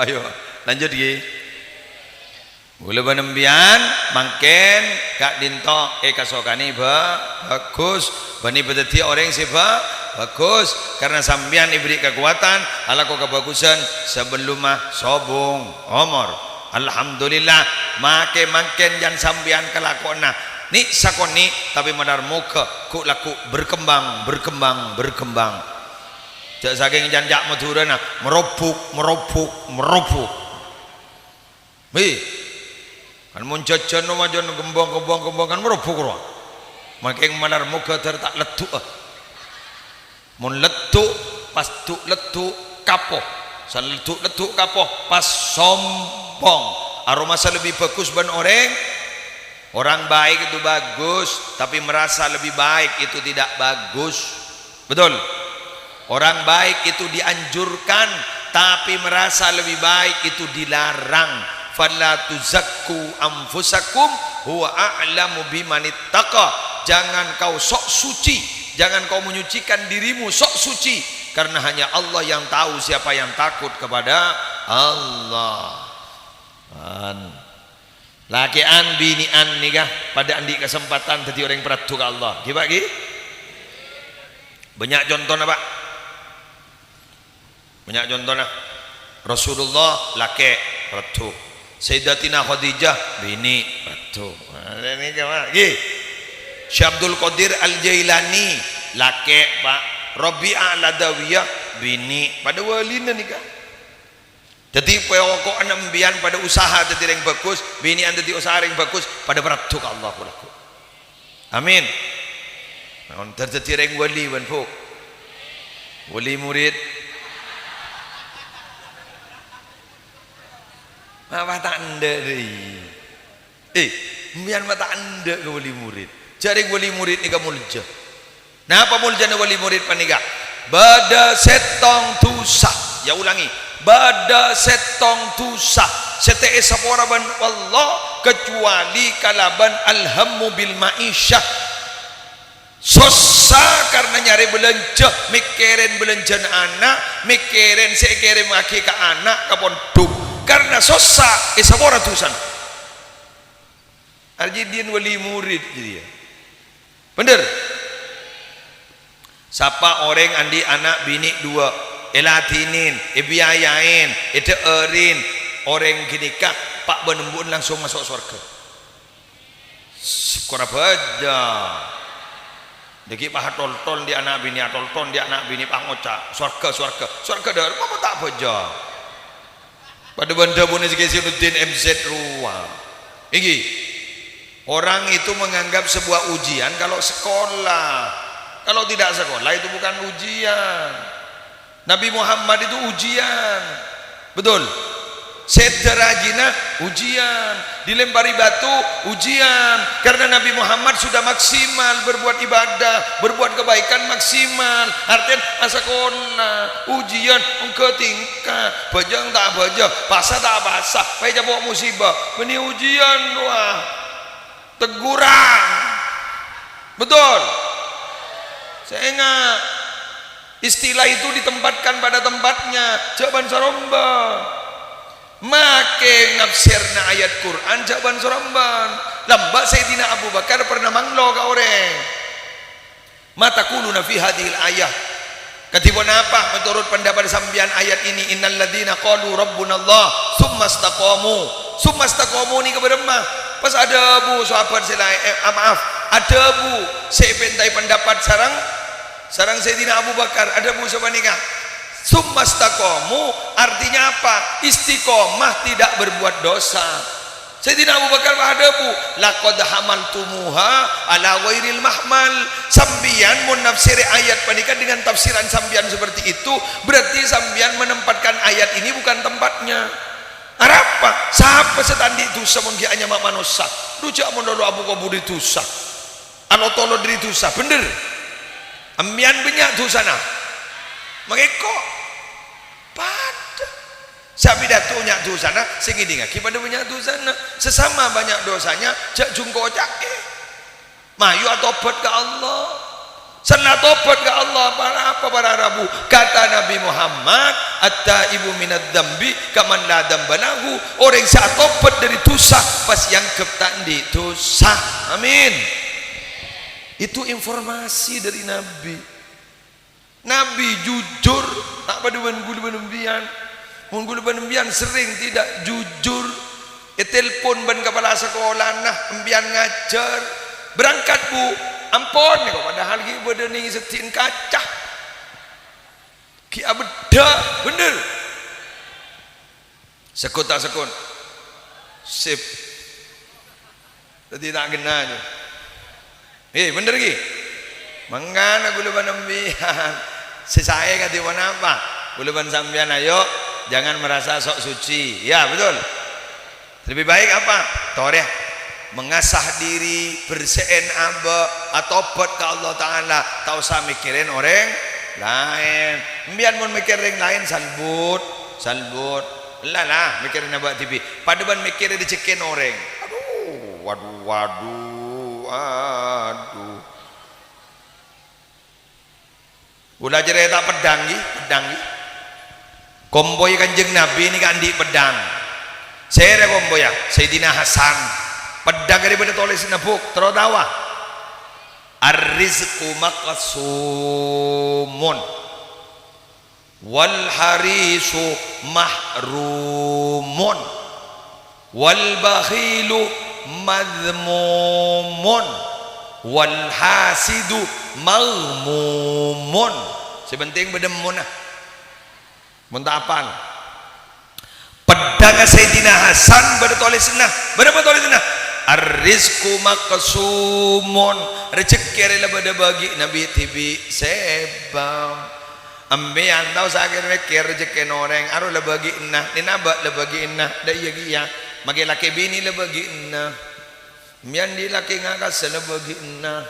Ayo, lanjut, ghi. Kaulâ bân empèyan mangkèn ka'dinto èkasokanè bâ-, bhâghus, bânnè bâdâddhi orèng sè bhâ-, bhâghus, karna sampèyan èberri' kakowadhân alako kabhâghusân sabellumma sobung omor. Alhamdulillah, makè mangkèn jân sampèyan kalakowanna nè'-sakonè', tapè malar moghâ ghu'-lagghu' berkembang, berkembang, berkembang. Jhâ' sakèng ca'na Madhurâna, merobuk, merobuk, merobuk. Hè. Kan mon jhâjhân wajan kembang, kembang, kembang kan merobuk rowa. Makè malar moghâ dâr ta' leddu'â. Mon leddu', pas du-, leddu', kapo. San leddu', leddu', kapo, pas sombong. Aromasa lebbi bhâghus bân orèng. Orang baik itu bagus, tapi merasa lebih baik itu tidak bagus. Betul? Orang baik itu dianjurkan, tapi merasa lebih baik itu dilarang. "Fala tuzakku anfusakum, huwa a'lamu bimanittaqa." Jangan kau sok suci, jangan kau menyucikan dirimu sok suci, karena hanya Allah yang tahu siapa yang takut kepada Allah. An. Lakè'an binè'an nèka padâ andi' kasempadhân dhâddhi orèng paraddhu ka Allah. Ghi, Pak, ghi? Bânnya' contona, Pak. Bânnya' contona. Rasulullah lakè' paraddhu. Sayyidatina Khadijah binè' paraddhu. Nah, nèka, Pak, ghi. Syekh Abdul Qadir Al-Jailani lakè', Pak. Rabi'ah Al-Adawiyah binè'. Padâ walina nèka. Dhâddhi, poko'na empèyan padâ usaha dhâddhi rèng bhâghus, binè'an dhâddhi usaha rèng bhâghus, padâ paraddhu ka Allah polana. Amin. Mon dhâddhi rèng wali, bân, Bu. Wali murid. Apa ta' endâ', rè? Eh, empèyan ma' ta' endâ' ka wali murid. Jhâ' rèng wali murid nèka molja. Napa moljana wali murid panèka? Bâdâ sèttong dhusa, ya ulangi, bâdâ sèttong dhusa sè ta' èsapora bân Allah kecuali kalabân al-hammu bil ma'isyah. Sossa karna nyarè bâlânjhâ, mèkkèrèn bâlânjhâna ana', mèkkèrèn sè èkèrèmmaghi ka ana', ka pondhuk. Karna sossa èsapora dhusana. Arjâ dhiyâ wali murid jârèya. Bhender? Sapa orèng andi' ana' binè' duwâ', èladhinin, èbiayaèn, èdhâ'ârin, orèng ghânèka pa' bân embu'en langsung maso' sowarghâ. Sokora bhâjâng. Dhâggi' pas atoltol andi' ana' binè', atoltol andi' ana' binè' pas ngoca', "Sowarghâ, sowarghâ." Sowarghâ dhâremma apa ta' bhâjâng? Padâ bân dhâbuna Syekh Zainuddin M Z rowa. Ènggi. Orang itu menganggap sebuah ujian kalau sekolah. Kalau tidak sekolah itu bukan ujian. Nabi Muhammad itu ujian. Betul? Sèdhâ rajina ujian. Dilempari batu ujian. Karena Nabi Muhammad sudah maksimal berbuat ibadah, berbuat kebaikan maksimal. Artinya asakola ujian, engko' tingkat. Bhâjâng ta' bhâjâng, pasa ta' pasa, pas ècapo' musibah, bânnè ujian rowa. Teguran. Betul? Sènga'. Istilah itu ditempatkan pada tempatnya, jhâ' bân-sarombân. Make nafsèrna ayat Qur'an jhâ' bân-sarombân. Lambâ' Sayyidina Abu Bakar pernah manglo ka orèng. "Ma taquluna fi hadzihil ayah?" Kadhi ponapa menurut pendapat sampèyan ayat ini, "Innal ladzina qalu rabbunallah, tsumma istaqamu." Tsumma istaqamu nèka bârâmma? Pas adhâbu sahabat sè laèn, eh, ah, maaf, adhâbu sè èpèntaè pendapat sareng, sareng Sayyidina Abu Bakar, adhâbu sapanèka, "Tsumma istaqamu," artinya apa? Istiqomah, tidak berbuat dosa. Sayyidina Abu Bakar pas adhâbu, "Laqad hamaltumuha ala ghairil mahmal." Sampèyan mon nafsèrè ayat panèka dengan tafsiran sampèyan seperti itu, berarti sampèyan menempatkan ayat ini bukan tempatnya. Arapa? Sapa sè ta' andi' dhusa mon ghi' anyama manossa? Dhu jhâ' mon lolo abu-kabudhi dhusa. Alotolo dhâri dhusa, bhender? Empèyan bânnya' dhusana. Mangkèko. Padâ. Sè apidato bânnya' dhusana, sè ngèdingngaghi padâ bânnya' dhusana. Sesama banyak dosanya, jhâ' jungko ca'è. Mayu atobhât ka Allah. Sella tobhât ka Allah, para apa para rabu? Kata Nabi Muhammad, "At-taibu minadz dzambi kaman la dzamba lahu." Orèng sè atobhât dhâri dhusa, pas èangghep ta' andi' dhusa. Amin. Itu informasi dari Nabi. Nabi jujur, ta' padâ bân ghulâ bân empèyan. Mon ghulâ bân empèyan serrèng tidak jujur, ètelpon bân kapala sakolana, empèyan ngajhâr, "Berangkat, Bu." "Ampon," nèko, padahal ghi' bâdâ nèng sèdhi'en kaca. Ghi' abeddhâ, bhender? Sekut ta' sekut? Sip. Dhâddhi ta' ghenna, jâ. Eh, bhender, ghi? Mangkana ghulâ bân empèyan sè saè kadhi ponapa? Ghulâ bân sampèyan, ayo, jangan merasa sok suci. Ya, betul? Lebih baik apa? Torè. Mengasah diri, bersè'èn abâ', atobhât ka Allah Ta'ala. Ta' osa mèkkèrèn orèng laèn. Empèyan mon mèkkèrè orèng laèn, salbut, salbut. Ella la, mèkkèrè abâ' dhibi'. Padâ bân mèkkèrè rejhekkèna orèng. Adu, wadu, wadu, adu. Kaulâ carèta peddhâng, ghi, peddhâng, ghi. Kompoyya Kanjeng Nabi nèka andi' peddhâng. Sèrè kompoyya? Sayyidina Hasan. Peddhâng arè bâdâ tolèsanna, Bu', terro taowa? "Ar-rizqu maqsumun." "Wal harisu mahrumun, wal bakhilu madzmumun, wal hasidu maghmumun." Sè penting bâdâ emmona. Mon ta' apal. Peddhângnga Sayyidina Hasan bâdâ tolèsanna. Bâdâ apa tolèsanna? "Ar-rizqu maqsumun." Rejhekkè arè la bâdâ bâgi'na bi'-dhibi' sèbâ. Empèyan ta' osa kèr-mèkkèr rejhekkèna orèng, aro la bâgi'na, nèng abâ' la bâgi'na, dâ' iyâ kèya, makè lakè binè la bâgi'na. Empèyan andi' lakè nga' kassa la bâgi'na.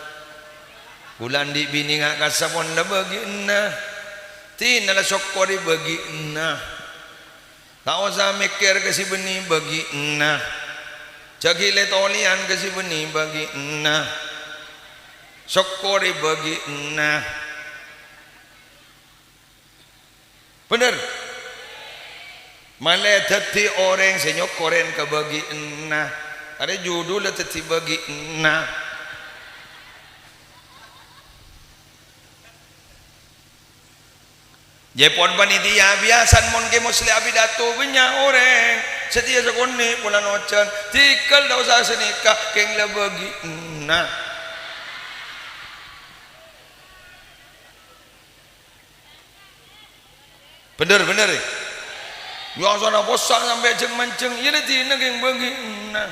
Kaulâ andi' binè nga' kassa pon la bâgi'na. Dinala sokkorè bâgi'na. Ta' osa mèkkèr ka sè bânnè bâgi'na. Jhâ' ghi' lè-tolèyan ka sè bânnè bâgi'na. Sokkorè bâgi'na. Bhender? Malè dhâddhi orèng sè nyokkorèn ka bâgi'na. Arè judhulla dhâddhi bâgi'na. Jhâ' pon panitia, biyasana mon Kè Musleh apidato, bânnya' orèng satèya sakonè' polana ojhân, dhikèl ta' osa sanèka, kèng la bâgi'na. Bhender, bhender, è? Biyasana possa' sampè' jhâng-manjhâng, iyâ la dinah kèng bâgi'na.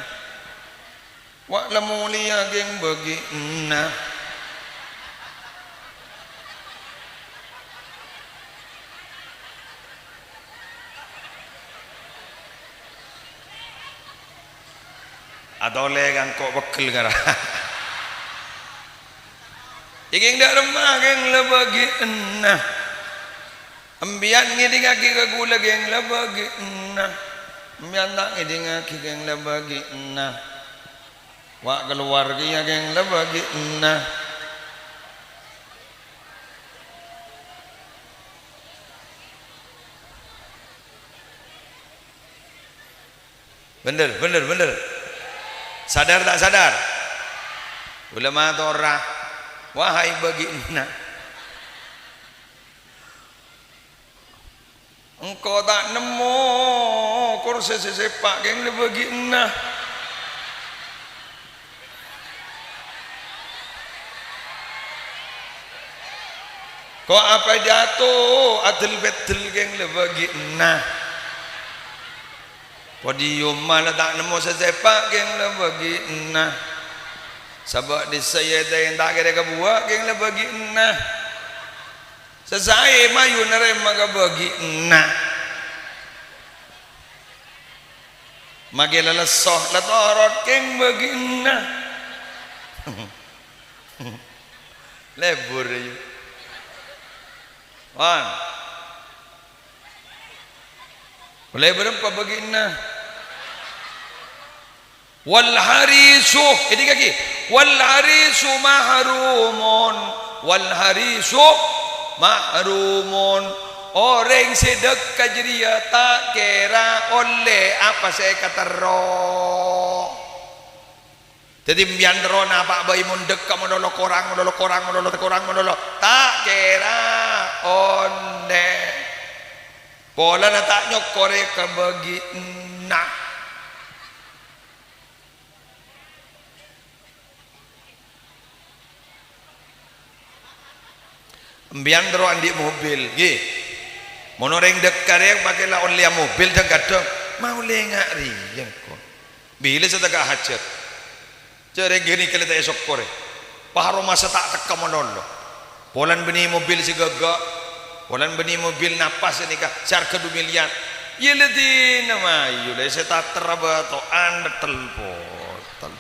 Wa' la molèya kèng bâgi'na. Atolè kangko' pegghel ngara. È kèng dâ' remma kèng la bâgi'na. Empèyan ngèdingngaghi ka ghulâ kèng la bâgi'na. Empèyan ta' ngèdingngaghi kèng la bâgi'na. Wa' kalowar kèya kèng la bâgi'na. Bhender, bhender, bhender. Sadar ta' sadar? Ulama Torah, wahai bâgi'na. Engko' ta' nemmo korsè sè sèpa' kèng la bâgi'na. Ko' apidato adel-peddel kèng la bâgi'na. Podiumma la ta' nemmo sè sèpa' kèng la bâgi'na. Sabâ' dhisa yètèng ta' kèra kabuwâ' kèng la bâgi'na. Sè saè mayu narèma ka bâgi'na. Maghi la lesso, la torot kèng bâgi'na. Lebur, yu. Wan. Lebur apa bâgi'na? Wal harisu, èdingngaghi. Wal harisu mahrumun. Wal harisu mahrumun. Orèng sè dâkka jârèya ta' kèra ollè apa sè èkaterro. Dhâddhi, empèyan terro napa bhâi mon dâkka malolo, korang malolo, korang malolo, korang malolo. Ta' kèra ollè. Polana ta' nyokkorè ka bâgi'na. Empèyan terro andi' mobil, ghi. Mon orèng dâkka rèya pakè la ollèya mobil dhâng-kadhâng, maollè nga' rèya engko'. Bilâ sè tekka hajat. Jârèya ghânèka la ta' èsokkorè. Pas aromasa ta' tekka malolo. Polana bânnè mobil sè ghâghâ', polana bânnè mobil napas nèka sè arghâ du miliar. Iyâ la dinah mayu la sè taterra bâto'an, tel-potel.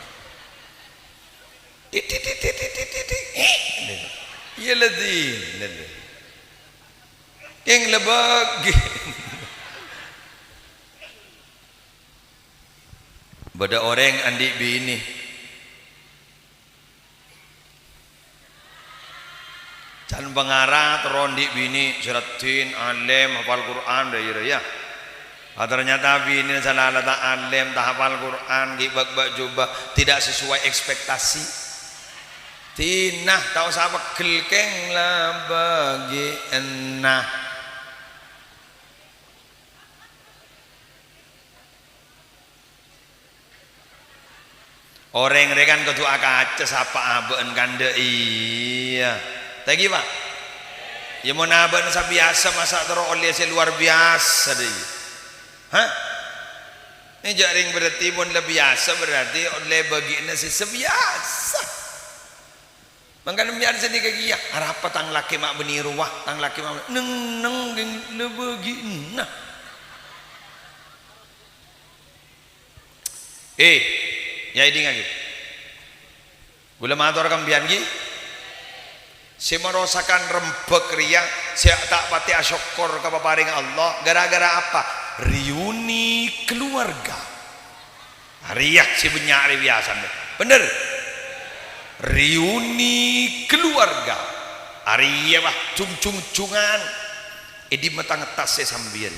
Titik, titik, titik, titik, titik. Iyâ la dinah. Kèng la bâgi. Bâdâ orèng andi' binè. Can pangara terro andi' binè, sè raddhin, alèm, hafal Qur'an, dâ' iyâ rèya. Ah, ternyata binèna sala la ta' alèm, ta' hafal Qur'an, ghi' bâk-bâk jubah, tidak sesuai ekspektasi. Dinah, ta' osa pegghel kèng la bâgi'na. Orèng rè kan kodhu akaca sapa abâ'na kandhâ, iyâ. Ta' ènggi, Pa'? Iyâ, mon abâ'na sabiyasa, masa' terro ollè sè luar biyasa, dâ' iyâ? Hah? Nè jhâ' rèng berarti mon la biyasa, berarti ollè bâgi'na sè sabiyasa. Mangkana empèyan sanèka kèya, arapa tang lakè ma' bânnè rowa, tang lakè ma' neng-neng kèng la bâgi'na. Eh, yâ èdingngaghi. Ghulâ mator ka empèyan, ghi. Sè marosakan rembhâk rèya, Sè ta' patè asokkor ka paparèngnga Allah, gara-gara apa? Reuni keluarga. Arèya sè bânnya' rè biyasana. Bhender? Reuni keluarga. Arèya, wah, jung-jung-jungan. È dimma ta' ngettas sè sampèyan?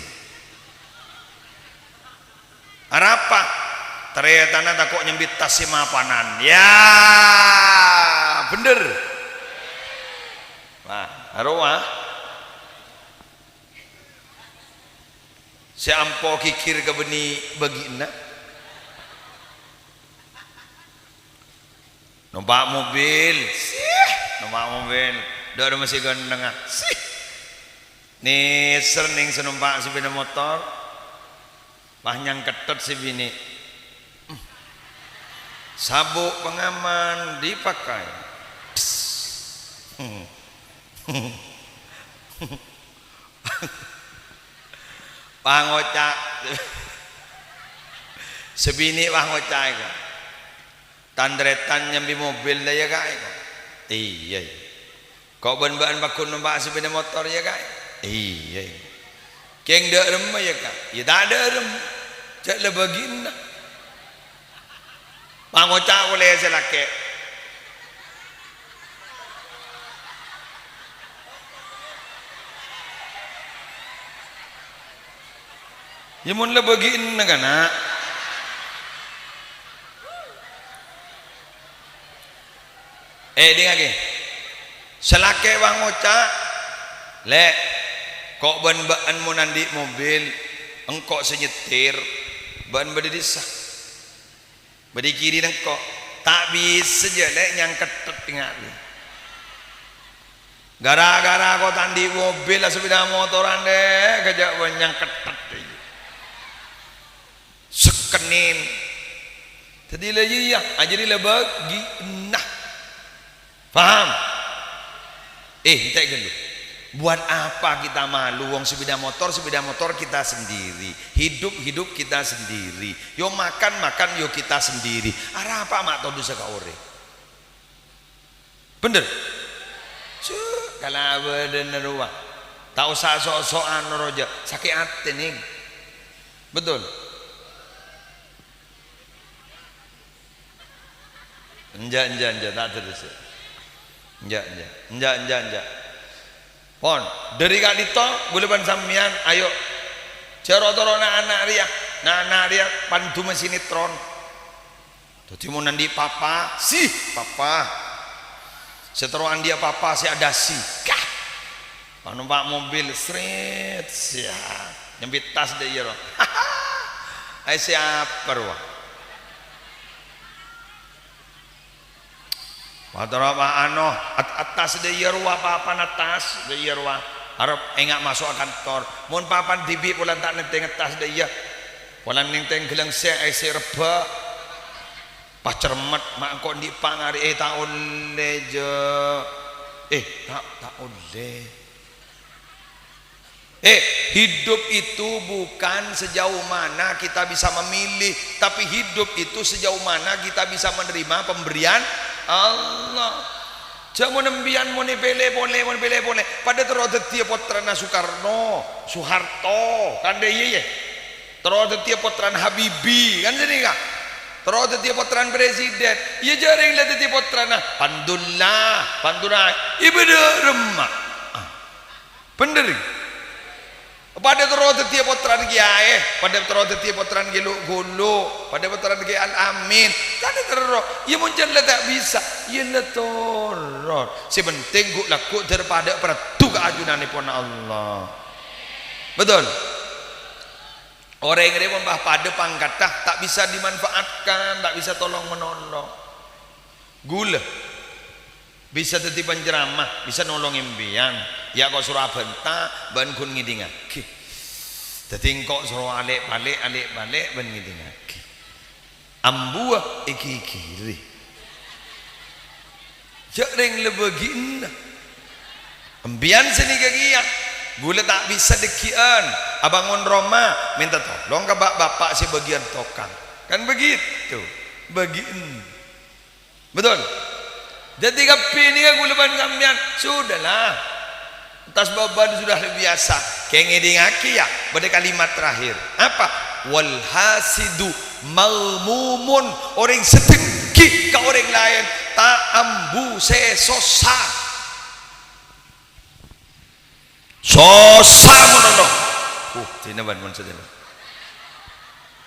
Arapa? Tarètana tako' nyambit tas sè mapanan. Ya, bhender. Wah, arowa. Sè ampo ghighir ka bânnè bâgi'na. Nompa' mobil, sih, nompa' mobil. Dâ' remma sè ghântengnga, sih. Nèser nèng sè nompa' sepeda motor. Pas nyangkettet sè binè'. Sabuk pengaman dipakai. Pas ngoca'. Sè binè' pas ngoca' èko. Tan-tarètan nyambi mobil la, yâ, Ka', èko? Iyâ, iyâ. Ko' bân bâ'ân pagghun nompa' sepeda motor, yâ, Ka'? Iyâ, iyâ. Kèng dâ' remma, yâ, Ka'? Yâ, ta' dâ' remma. Jhâ' la bâgi'na. Pangoca' polè sè lakè'. Yâ, mon la bâgi'na, kana'. Eh, èdingngaghi. Sè lakè' pangoca', "Lè', ko' bân bâ'ân mon andi' mobil, engko' sè nyetir, bâ'ân bâdâ è dissa." Bâdâ è kiri nengko', ta' bisa jâ, Lè', nyangkettet tengnga, Lè'. Gara-gara ko' ta' andi' mobil, la sepeda motoran, Lè', kajâ' bân nyangkettet, Lè'. Sekkenin. Dhâddhi la iyâ, ajâri la bâgi'na. Paham? Eh, ente' ghâllu. Buat apa kita malu? Wong sepeda motor, sepeda motor kita sendiri. Hidup, hidup kita sendiri. Yo makan, makan yo kita sendiri. Arapa ma' todusâ ka orèng? Bhender? Cè', kalabâdânna rowa. Ta' osa so'-so'an rowa jâ. Sakè' atè, Nèng. Betul? Enjâ', enjâ', enjâ', ta' terros. Enjâ', enjâ'. Enjâ', enjâ', enjâ'. Pon, dhâri ka'dinto, ghulâ bân sampèyan, ayo. Jâ' ro-toro na'-ana' rèya. Na'-ana' rèya pandhuma sinetron. Dhâddhi mon andi' papa, sih, papa. Sè terro andi'â papa sè adhâsi. Kah! Panompa' mobil, sret, siap. Nyambit tas dâ' iyâ rowa. Ai, siapa rowa? Motor apa anu, at-, attas dâ' iyâ rowa, papan attas dâ' iyâ rowa. Arep enga' maso'a kantor. Mon papan dhibi' polana ta' nèntèng attas dâ' iyâ. Polana nèntèng ghellâng sè, eh, sè rebbhâ. Pas cermet, ma' engko' andi' pa' ngarè', eh, ta' ollè, jâ. Eh, ta', ta' ollè. Eh, hidup itu bukan sejauh mana kita bisa memilih, tapi hidup itu sejauh mana kita bisa menerima pemberian Allah. Jâ' mon empèyan mon èpèlè polè, mon èpèlè polè, padâ terro dhâddhiyâ pottrana Soekarno, Soeharto, kan dâ' iyâ, yâ? Terro dhâddhiyâ pottrana Habibie, kan sanèka? Terro dhâddhiyâ pottrana presiden, iyâ jârèng la dhâddhiyâ pottrana Pandullah, Pantura, ibâdâ remma. Ah. Bhender. Padâ terro dhâddhiyâ pottrana kiyaè, padâ terro dhâddhiyâ pottrana Kè Lu'-ghulu', padâ pottrana Kè Al-Amin. Padâ terro, iyâ mon jâ' la ta' bisa, iyâ la torot. Sè pentèng ghu'-lagghu' dâr padâ paraddhu ka ajunanèpon Allah. Betul? Orèng rè mon pas padâ pangkatta, ta' bisa dimanfaatkan, ta' bisa tolong-menolong. Ghulâ. Bisa dhâddhi penceramah, bisa nolongè empèyan. Yâ, ko' soro abhânta, bân ghun ngèdingngaghi. Dhâddhi engko' soro alè'-palè', alè'-palè', bân ngèdingngaghi. Ambuwâ èghighiri. Jâ' rèng la bâgi'na. Empèyan sanèka kèya. Ghulâ ta' bisa dâgghi'ân, abângon roma, mènta tolong ka bâ'-bâpa' sè bâgiyân tokang. Kan begitu? Bâgi'na. Betul? Dhâddhi kabbhi nèka ghulâ bân sampèyan, sudahlah. Tas bâbân sudah biyasa. Kèng èdingngaghi, ya, bâdâ kalimat terakhir. Apa? "Wal hasidu mazmumun." Orèng sè dengki ka orèng laèn, ta' ambu sè sossa. Sossa monono. Uh, dinah bân mon sadhâjâ.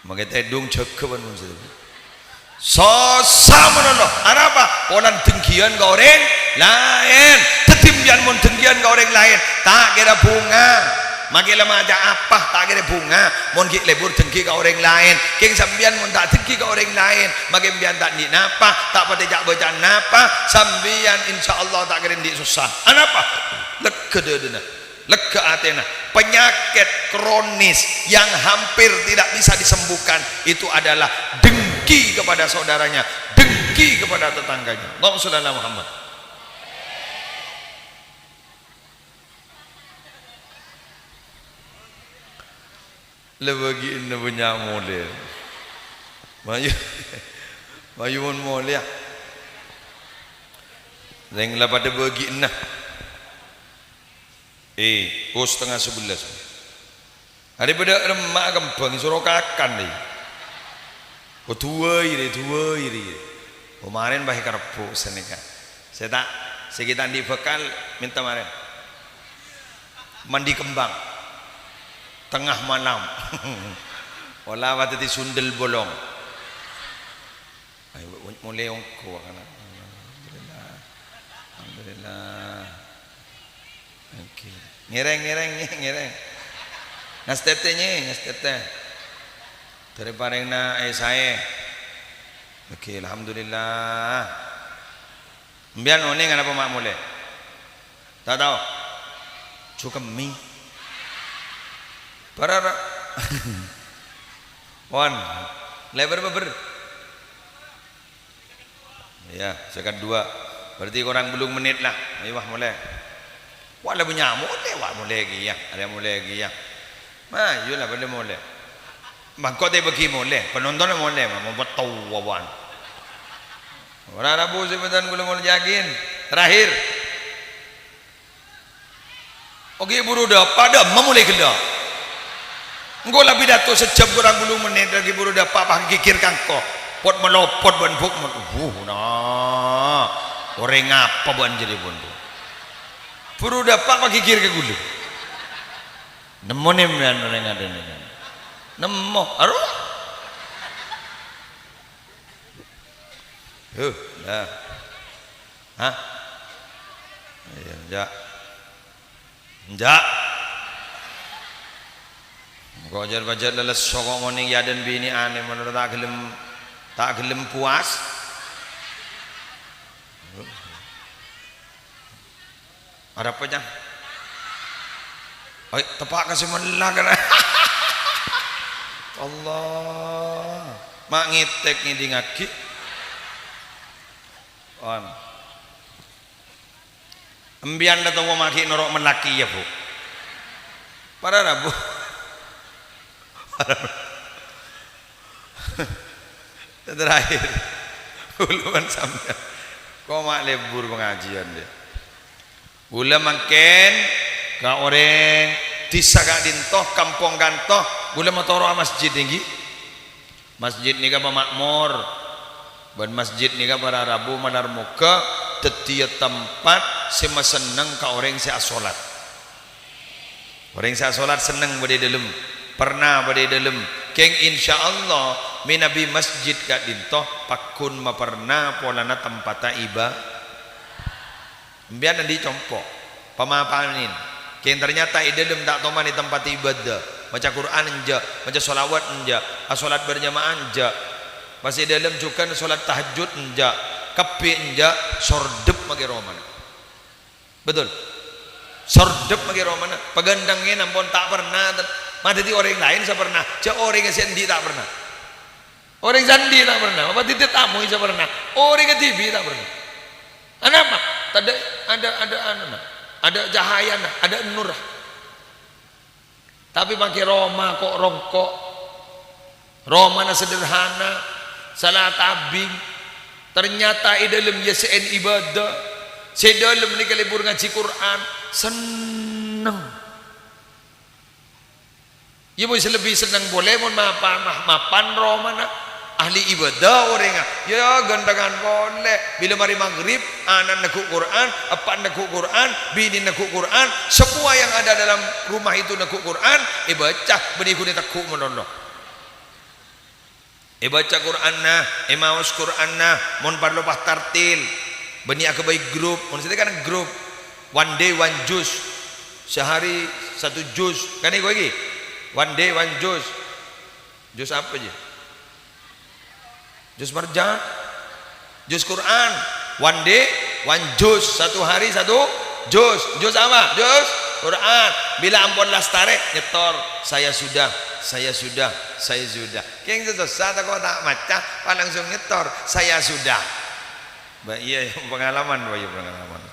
Mangkè tèdung jâgâ bân mon sadhâjâ. Sossa monono. Arapa? Polana dengkiyan ka orèng laèn. Dhâddhi sampèyan mon dengkiyan ka orèng laèn, ta' kèra bhunga. Mangkè la maca apa, ta' kèra bhunga. Mon ghi' lebur dengki ka orèng laèn. Kèng sampèyan mon ta' dengki ka orèng laèn, mangkè sampèyan ta' andi' napa, ta' patè ca'-bâca'an napa, sampèyan insyaallah ta' kèra andi' sossa. Anapa? Lega dhâdhâna. Lega atèna. Penyakit kronis yang hampir tidak bisa disembuhkan itu adalah dengki kepada saudaranya, dengki kepada tetangganya. Allahumma sholli ala Muhammad. La bâgi'na bânnya' molè. Mayu, mayu mon molè, ya. Sèng la padâ bâgi'na. Eh, pos tengnga sabellâs. Arè bâdâ remma' kembhâng, soro kakan, lè. Oh, duwâi, rè, duwâi, rè. Oh, marèn bhâi karebbhu' sanèka. Sè ta', sè ghi' ta' andi' bhâkal, mènta marèn. Mandi kembang. Tengah malam. Ola wa dhâddhi sundel bolong. Ayo, molè ongghu, kana. Alhamdulillah. Alhamdulillah. Oke. Ngèrèng, ngèrèng, ngè-, ngèrèng. Ngastètè, nyè, ngastètè. Dâri parèngna è saè. Oke, alhamdulillah. Sampèyan onèng napa ma' molè? Ta' tao? Jhu kemmè. Bârâ ra-, pon. Lèbâr bâbâr. Iyâ, sèkat duwâ'. Berarti korang bâllung mennit lah. Ayo, wah, molè. Wah, la bânnya' molè, wah, molè kèya. Arèya molè kèya. Mayu la, padâ molè. Mangkot è bâgi molè, penonton molè, ma-, ma-, petto wawan. Ora rabu sè bâdân kaulâ moljâ'aghi. Terakhir. Oke, buru dâpa', dâ' emma molè ghellâ'. Engko' la pidato sajjhâm korang bâllung mennit, laghi buru dâpa', pas ghighir ka engko'. Pot malopot bân buk, wuh, na. Orèng apa bâ'na jârèya, bun? Buru dâpa', pas ghighir ka ghulâ. Nemmo nèmèyan orèng adâ' nèka. Nemmo, arowa. Huh, nah. Hah? Iyâ, enjâ'. Enjâ'. Engko' jhâr-pajhâr lalesso ko' ngonèng yâ dân binè' anè, malolo ta' ghellem, ta' ghellem puas. Arapa, Cang? Oi, teppa' ka sè mella, kana. Allah. Ma' ngètèk ngèdingngaghi. On. Embiyan la towa maghi' noro' mellakè, yâ, Bu? Para rabu. Terakhir, kaulâ bân sampèyan koma' lebur pangajiyân, yâ. Kaulâ mangkèn ka orèng dhisa ka'dinto, kampong kanto, kaulâ matoro'a masjid èngghi. Masjid nèka pama'mor, bân masjid nèka para rabu malar moghâ dhâddhiyâ tempat sè masenneng ka orèng sè asolat. Orèng sè asolat senneng bâdâ è dâlem, perna bâdâ è dâlem. Kèng, insyaallah, mènabi masjid ka'dinto pagghun maperna polana tempatta iba-, Sampèyan andi' compo', pamapanin. Kèng ternyata è dâlem ta' toman è tempat ibadah, maca Qur'an enjâ', maca sholawat enjâ', asolat berjamaah enjâ'. Pas è dâlem jhughân solat tahajjud enjâ', kabbhi enjâ', sordep maghi romana. Betul? Sordep maghi romana. Paghândhângnga ampon ta' perna, ten-, madhâddhi orèng laèn sè perna. Jhâ' orèng sè andi' ta' perna. Orèng sè andi' ta' perna, apa dhâddhi tamoy sè perna? Orèng kadhibi' ta' perna. Anapa? Tadâ', adâ', adâ' anuna, adâ' cahayana, adâ' nurra. Tapè maghi roma ko'-rongko', romana sederhana, sala tabing. Ternyata è dâlem yâ sè èn ibadah, sè dâlem nèka lebur ngajhi Qur'an, Senneng. Iyâ, mon sè lebbi senneng polè mon mapa-, ma-, mapan romana ahli ibadah orèngnga. Iyâ, ghântengan polè. Bilâ marè maghrib, ana'na neggu' Qur'an, eppa'na neggu' Qur'an, binèna neggu' Qur'an, semua yang ada dalam rumah itu neggu' Qur'an, èbâca, bânnè ghun èteggu' malolo. Èbâca Qur'anna, èmaos Qur'anna, mon parlo pas tartil, bânnè aghâbây grup, mon sè kan grup, one day one juz, sehari satu juz, kan èko èghi? One day one juz. Juz apa ji? Juz marjan? Juz Qur'an. One day one juz, satu hari satu juz. Juz apa? Juz Qur'an. Bilâ ampon lastarè, nyètor, "Saya sudah, saya sudah, saya sudah." Kèng sè sossa tako' ta' maca, pas langsung nyètor, "Saya sudah." Ba-, iyâ, pengalaman, Pak, iyâ, pengalaman.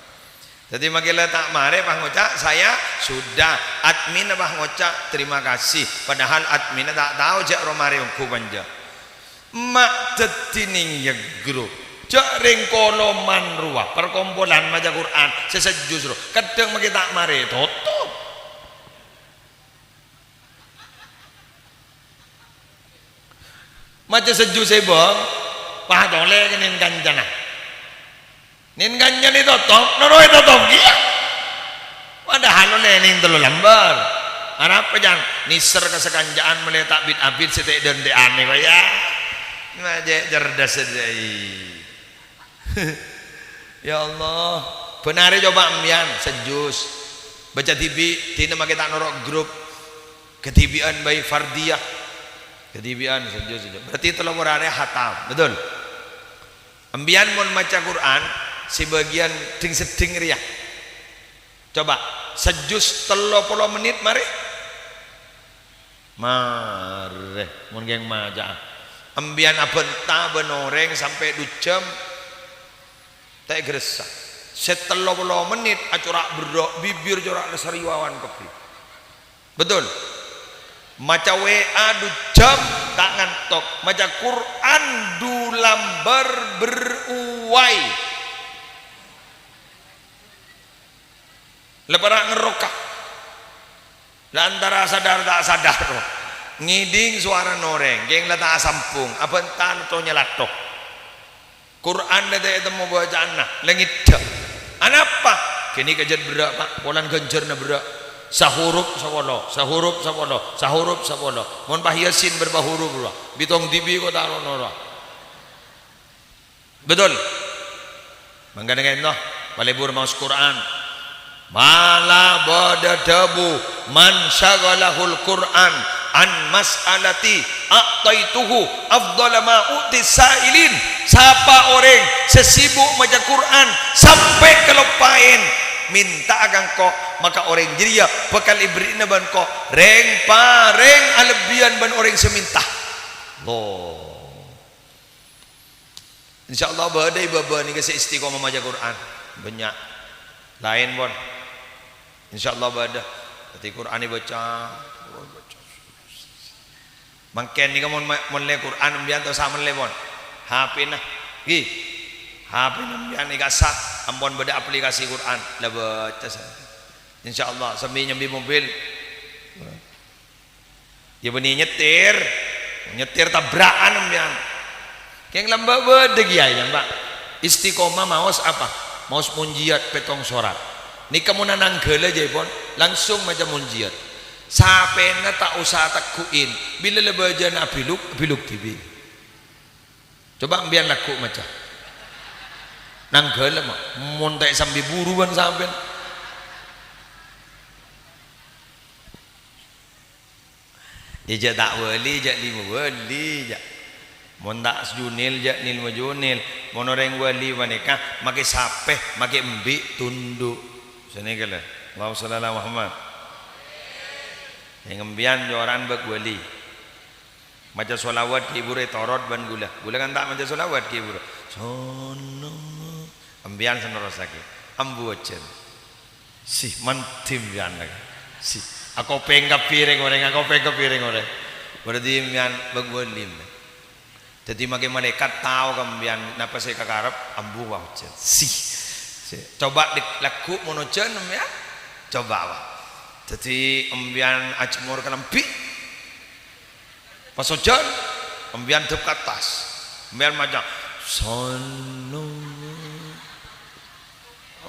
Dhâddhi, makkèla ta' marè pas ngoca', "Saya sudah." Adminna pas ngoca', "Terima kasih." Padahal adminna ta' tao jâ' ro-marè ongghu panja. Ma' dhâddhi nèng yegro. Jâ' rèng koloman rowa, perkumpulan maca Qur'an, sè sejjus ro. Kadhâng makkè ta' marè totop. Maca sejjus è bâng, pas tolè ka nèng kancana. Nèng kancana totop, noro' è totop kèya. Padahal ollè nèng tello lambâr. Arapa, Jang? Nèser ka sakanca'an mèlè ta' bit-abit sè tè'-dântè'an, kok, ya. Maca cerdas, dai. Ya Allah, bân arè coba empèyan, sejjus. Baca dhibi', dinah makkè ta' noro' grup. Kadhibi'ân bhâi fardiyah. Kadhibi'ân sejjus, sejjus. Berarti tello polo arè hatam, betul? Empèyan mon maca Qur'an, sè bâgiyân dhing-seddhing rèya. Coba, sejjus tello polo mennit marè. Marè, mon kèng maca'a. Empèyan abhânta bân orèng sampè' du jam, ta' èghâressa. Sè tello polo mennit acora' berrâ', bibir cora' lasarè wawan kabbhi. Betul? Maca W A du jam ta' ngantok. Maca Qur'an du lambâr berruwai. La para' ngerroka. La antara sadar ta' sadar. Ngèdhing sowarana orèng, kèng la ta' asambhung, abhânta to nyalatho. Qur'an la ta' ètemmo baca'anna, la ngèdhâ. Anapa? Ghânèka jhât berrâ', Pak, polana ghânjhârna berrâ'. Sahurup sapolo, sahurup sapolo, sahurup sapolo. Mon pas Yasin berapa hurup, Pak? Bitong dhibi' kok ta' ro-noro'. Betul? Mangkana ka'dinto, palebur maos Qur'an. Mala bâdâ dhâbu, "Man syaghalahul Qur'an an mas'alati a'taituhu afdhala ma u'ti sa'ilin." Sapa orèng sè sibuk maca Qur'an sampè' kaloppaèn mènta'a ka engko', maka orèng jârèya bhâkal èberri'na bân engko' rèng-parèng alebbiyân bân orèng sè mènta. Allah. Insyaallah bâdâ è bâbâ nèka sè istiqomah maca Qur'an. Bânnya'. Laèn, pon. Insyaallah bâdâ. Dhâddhi Qur'an èbâca. Mangkèn nèka mon ma-, mellè Qur'an, empèyan ta' osa mellè, pon. H P-na. Ghi. H P-na empèyan èkasat. Ampon bâdâ aplikasi Qur'an. La bâca sa-, insyaallah, sambi nyambi mobil. Iyâ bânnè nyetir, nyetir tabra'an empèyan. Kèng lambâ' bâdâ kèya, yâ, Pak. Istiqomah maos apa? Maos monjiyat pètto sorat. Nèka mon nanggâlâ jâ, pon, langsung maca monjiyat. Sapèna ta' osa tegghu'in. Bilâ la bâjâna abiluk, abiluk dhibi'. Coba empèyan lagghu' maca. Nanggâlâ, ma-, mon ta' sambi buru bân sampèyan. Iyâ, jâ' ta' wali, jâ' lèma wali, jâ'. Mon ta' junil, jâ' lèma junil. Mon orèng wali panèka makè sapè, makè embi', tundhu'. Sanèka la. Allahumma shalli ala Muhammad. Sè ngempèyan jâ' orèng bâk wali. Maca sholawat ghi' bhuru ètorot bân ghulâ. Ghulâ kan ta' maca sholawat ghi' bhuru. Sono. Empèyan sè nerrossaghi. Ambu ojhân. Sih, mandhi empèyan lagi. Sih, akopèng kabbhi rèng-orèng, akopèng kabbhi rèng-orèng. Berarti empèyan bâk wali. Dhâddhi makè malaèkat tao ka empèyan napa sè èkakarep, ambu wa ojhân. Sih. Sih. Coba di-, lagghu' mon ojhân empèyan. Coba, Pak. Dhâddhi, empèyan ajemor kalambhi. Pas ojhân, empèyan dhâp ka attas. Empèyan maca, "Sono,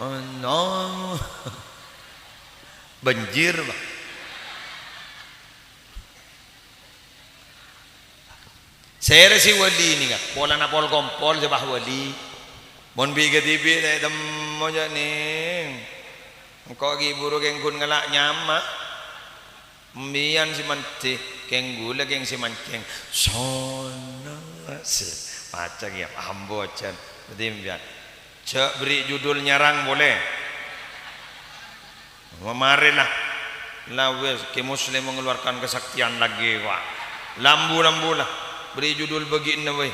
ono." Banjir, Pak. Sèrè sè wali nèka, polana pol-kompol sè pas wali. Mon bi' kadhibi' ta' ètemmo jhâ' nèng. Engko' ghi' buru kèng ghun ngala' nyama. Empèyan sè mandhi, kèng ghulâ kèng sè mancèng. Sono sè. Maca kèya, ambu ojhân. Dhâddhi empèyan. Jhâ' bherri' judul nyarang polè. Mamarè la. La wes, Kè Muslim mengeluarkan kesaktian lagi, Pak. Lambu-lambu la. Bherri' judul bâgi'na, weh.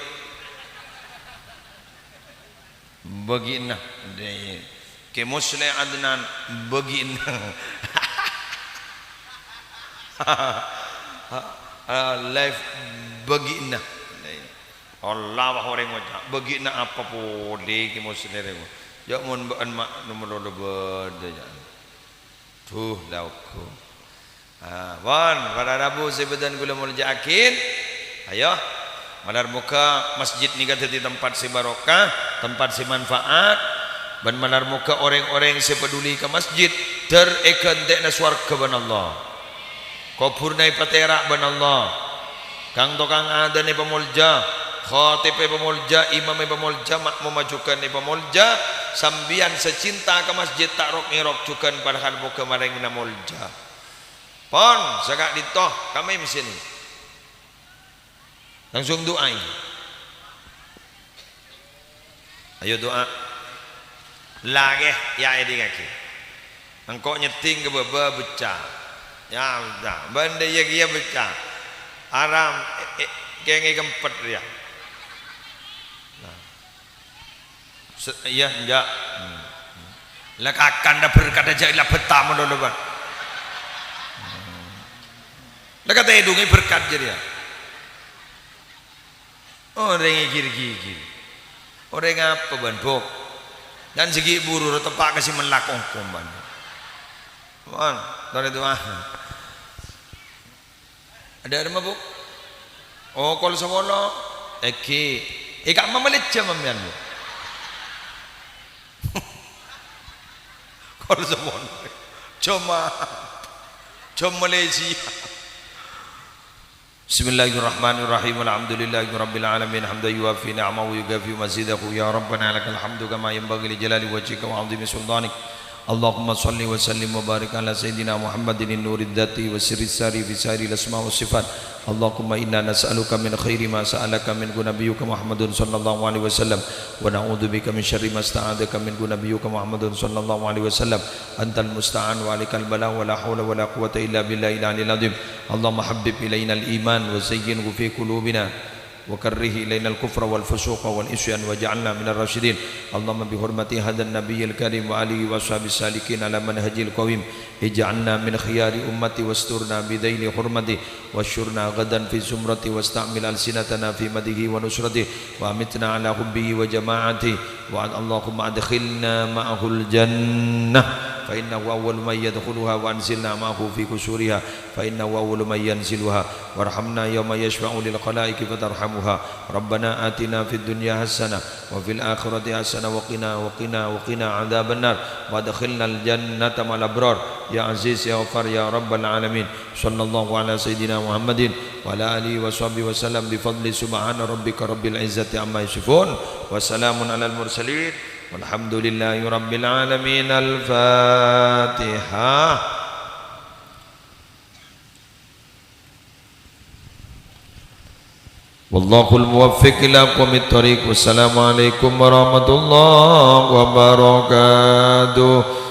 Bâgi'na. Dè-, Kè Muslim Adnan bâgi'na. Ah, live bâgi'na. Allah, wah, orèng ngoca', "Bâgi'na apa polè Kè Muslim rèya?" "Ya, mon bâ'ân ma' nomer lolo bâdâ, ya." Duh, la ogu. Ah, pon, para rabu sè bâdân kaulâ molja'aghi. Ayo, malar moghâ masjid nèka dhâddhi tempat sè barokah, tempat sè manfaat, bân malar moghâ orèng-orèng sè paduli ka masjid, dâr èghântè'na sowarghâ bân Allah. Kobhurrâ èpatèra' bân Allah. Kang-tokang adhân èpamolja, khatib èpamolja, imam èpamolja, ma'mumma jhughân èpamolja, sampèyan sè cinta ka masjid ta' rok-ngèrok jhughân padahal moghâ marèngana molja. Pon, saka'dinto, kamè mèsèna. Langsung du'aè. Ayo du'a. Lakè, ya, èdingngaghi. Engko' nyeddhing ka bâbâ beccè'. Ya, udah. Bâ'na iyâ kèya beccè'. Aram, e, e, kèngèng kempet rèya. Nah. Se-, iyâ, enjâ'. Hmm. La kakan dâ' berkat jâ' la betta malolo, Pak. Hmm. La katèdungè berkat jârèya. Orèng ègir-gigir. Orèng apa bân, Bok? Dan sè ghi' buru ro teppa' ka sè mellak kongkong bân. Mon, torè du'a. Adâ' remma, Bok? Oh, kol sapolo. Èghi. È, kamma malèjjhâ mampèyan, Bok? Kol sapolo. Jhâ' ma-, jhâ' Malaysia. Bismillahirrahmanirrahim. Alhamdulillahirabbil alamin. Hamdan yuwafi ni'amahu wa yukafi'u mazidahu. Ya Rabbana lakal hamdu kama yanbaghi li jalali wajhika wa 'azimi sultanik. Allahumma shalli wa sallim wa barik ala sayyidina Muhammadin nurid dzati wa sirris sari fi sairil asma wa sifat. Allahumma inna nas'aluka min khairi ma sa'alaka minhu nabiyyuka Muhammadun sallallahu alaihi wasallam wa na'udzubika min syarri ma sta'adzaka minhu nabiyyuka Muhammadun sallallahu alaihi wasallam. Antal musta'an wa alaikal balagh wa la haula wa la quwwata illa billahil aliyil azim. Allahumma habbib ilainal iman wa zayyinhu fi qulubina wa karrih ilainal kufra wal fusuqa wal isyan waj'alna minar rasyidin. Allahumma bi hurmati hadzan nabiyyil karim wa alihi wa ashabis salikin ala manhajil qawim. Ij'alna min khiyari ummati wasturna bi dhaili hurmati. Wasyurna ghadan fi zumrati wasta'mil alsinatana fi madhihi wa nusrati wa amitna ala hubbihi wa jama'ati. Wa Allahumma adkhilna ma'ahul jannah fa innahu awwalu man yadkhuluha wa anzilna ma'ahu fi qusuriha fa innahu awwalu man yanziluha. Warhamna yauma yashfa'u lil khalaiqi fatarhamuha. Rabbana atina fid dunya hasanah wa fil akhirati hasanah wa qina, wa qina, wa qina adzabannar. Wa adkhilnal jannata ma'al abrar. Ya Aziz, ya Ghaffar, ya Rabbal alamin. Sallallahu ala sayyidina Muhammadin wa ala alihi wa sahbihi wa sallam bi fadli subhana rabbika rabbil izzati amma yasifun. Wa salamun alal mursalin. Walhamdulillahi rabbil alamin. Al-Fatihah. Wallahul muwaffiq ila aqwamit thariq. Wassalamualaikum warahmatullahi wabarakatuh.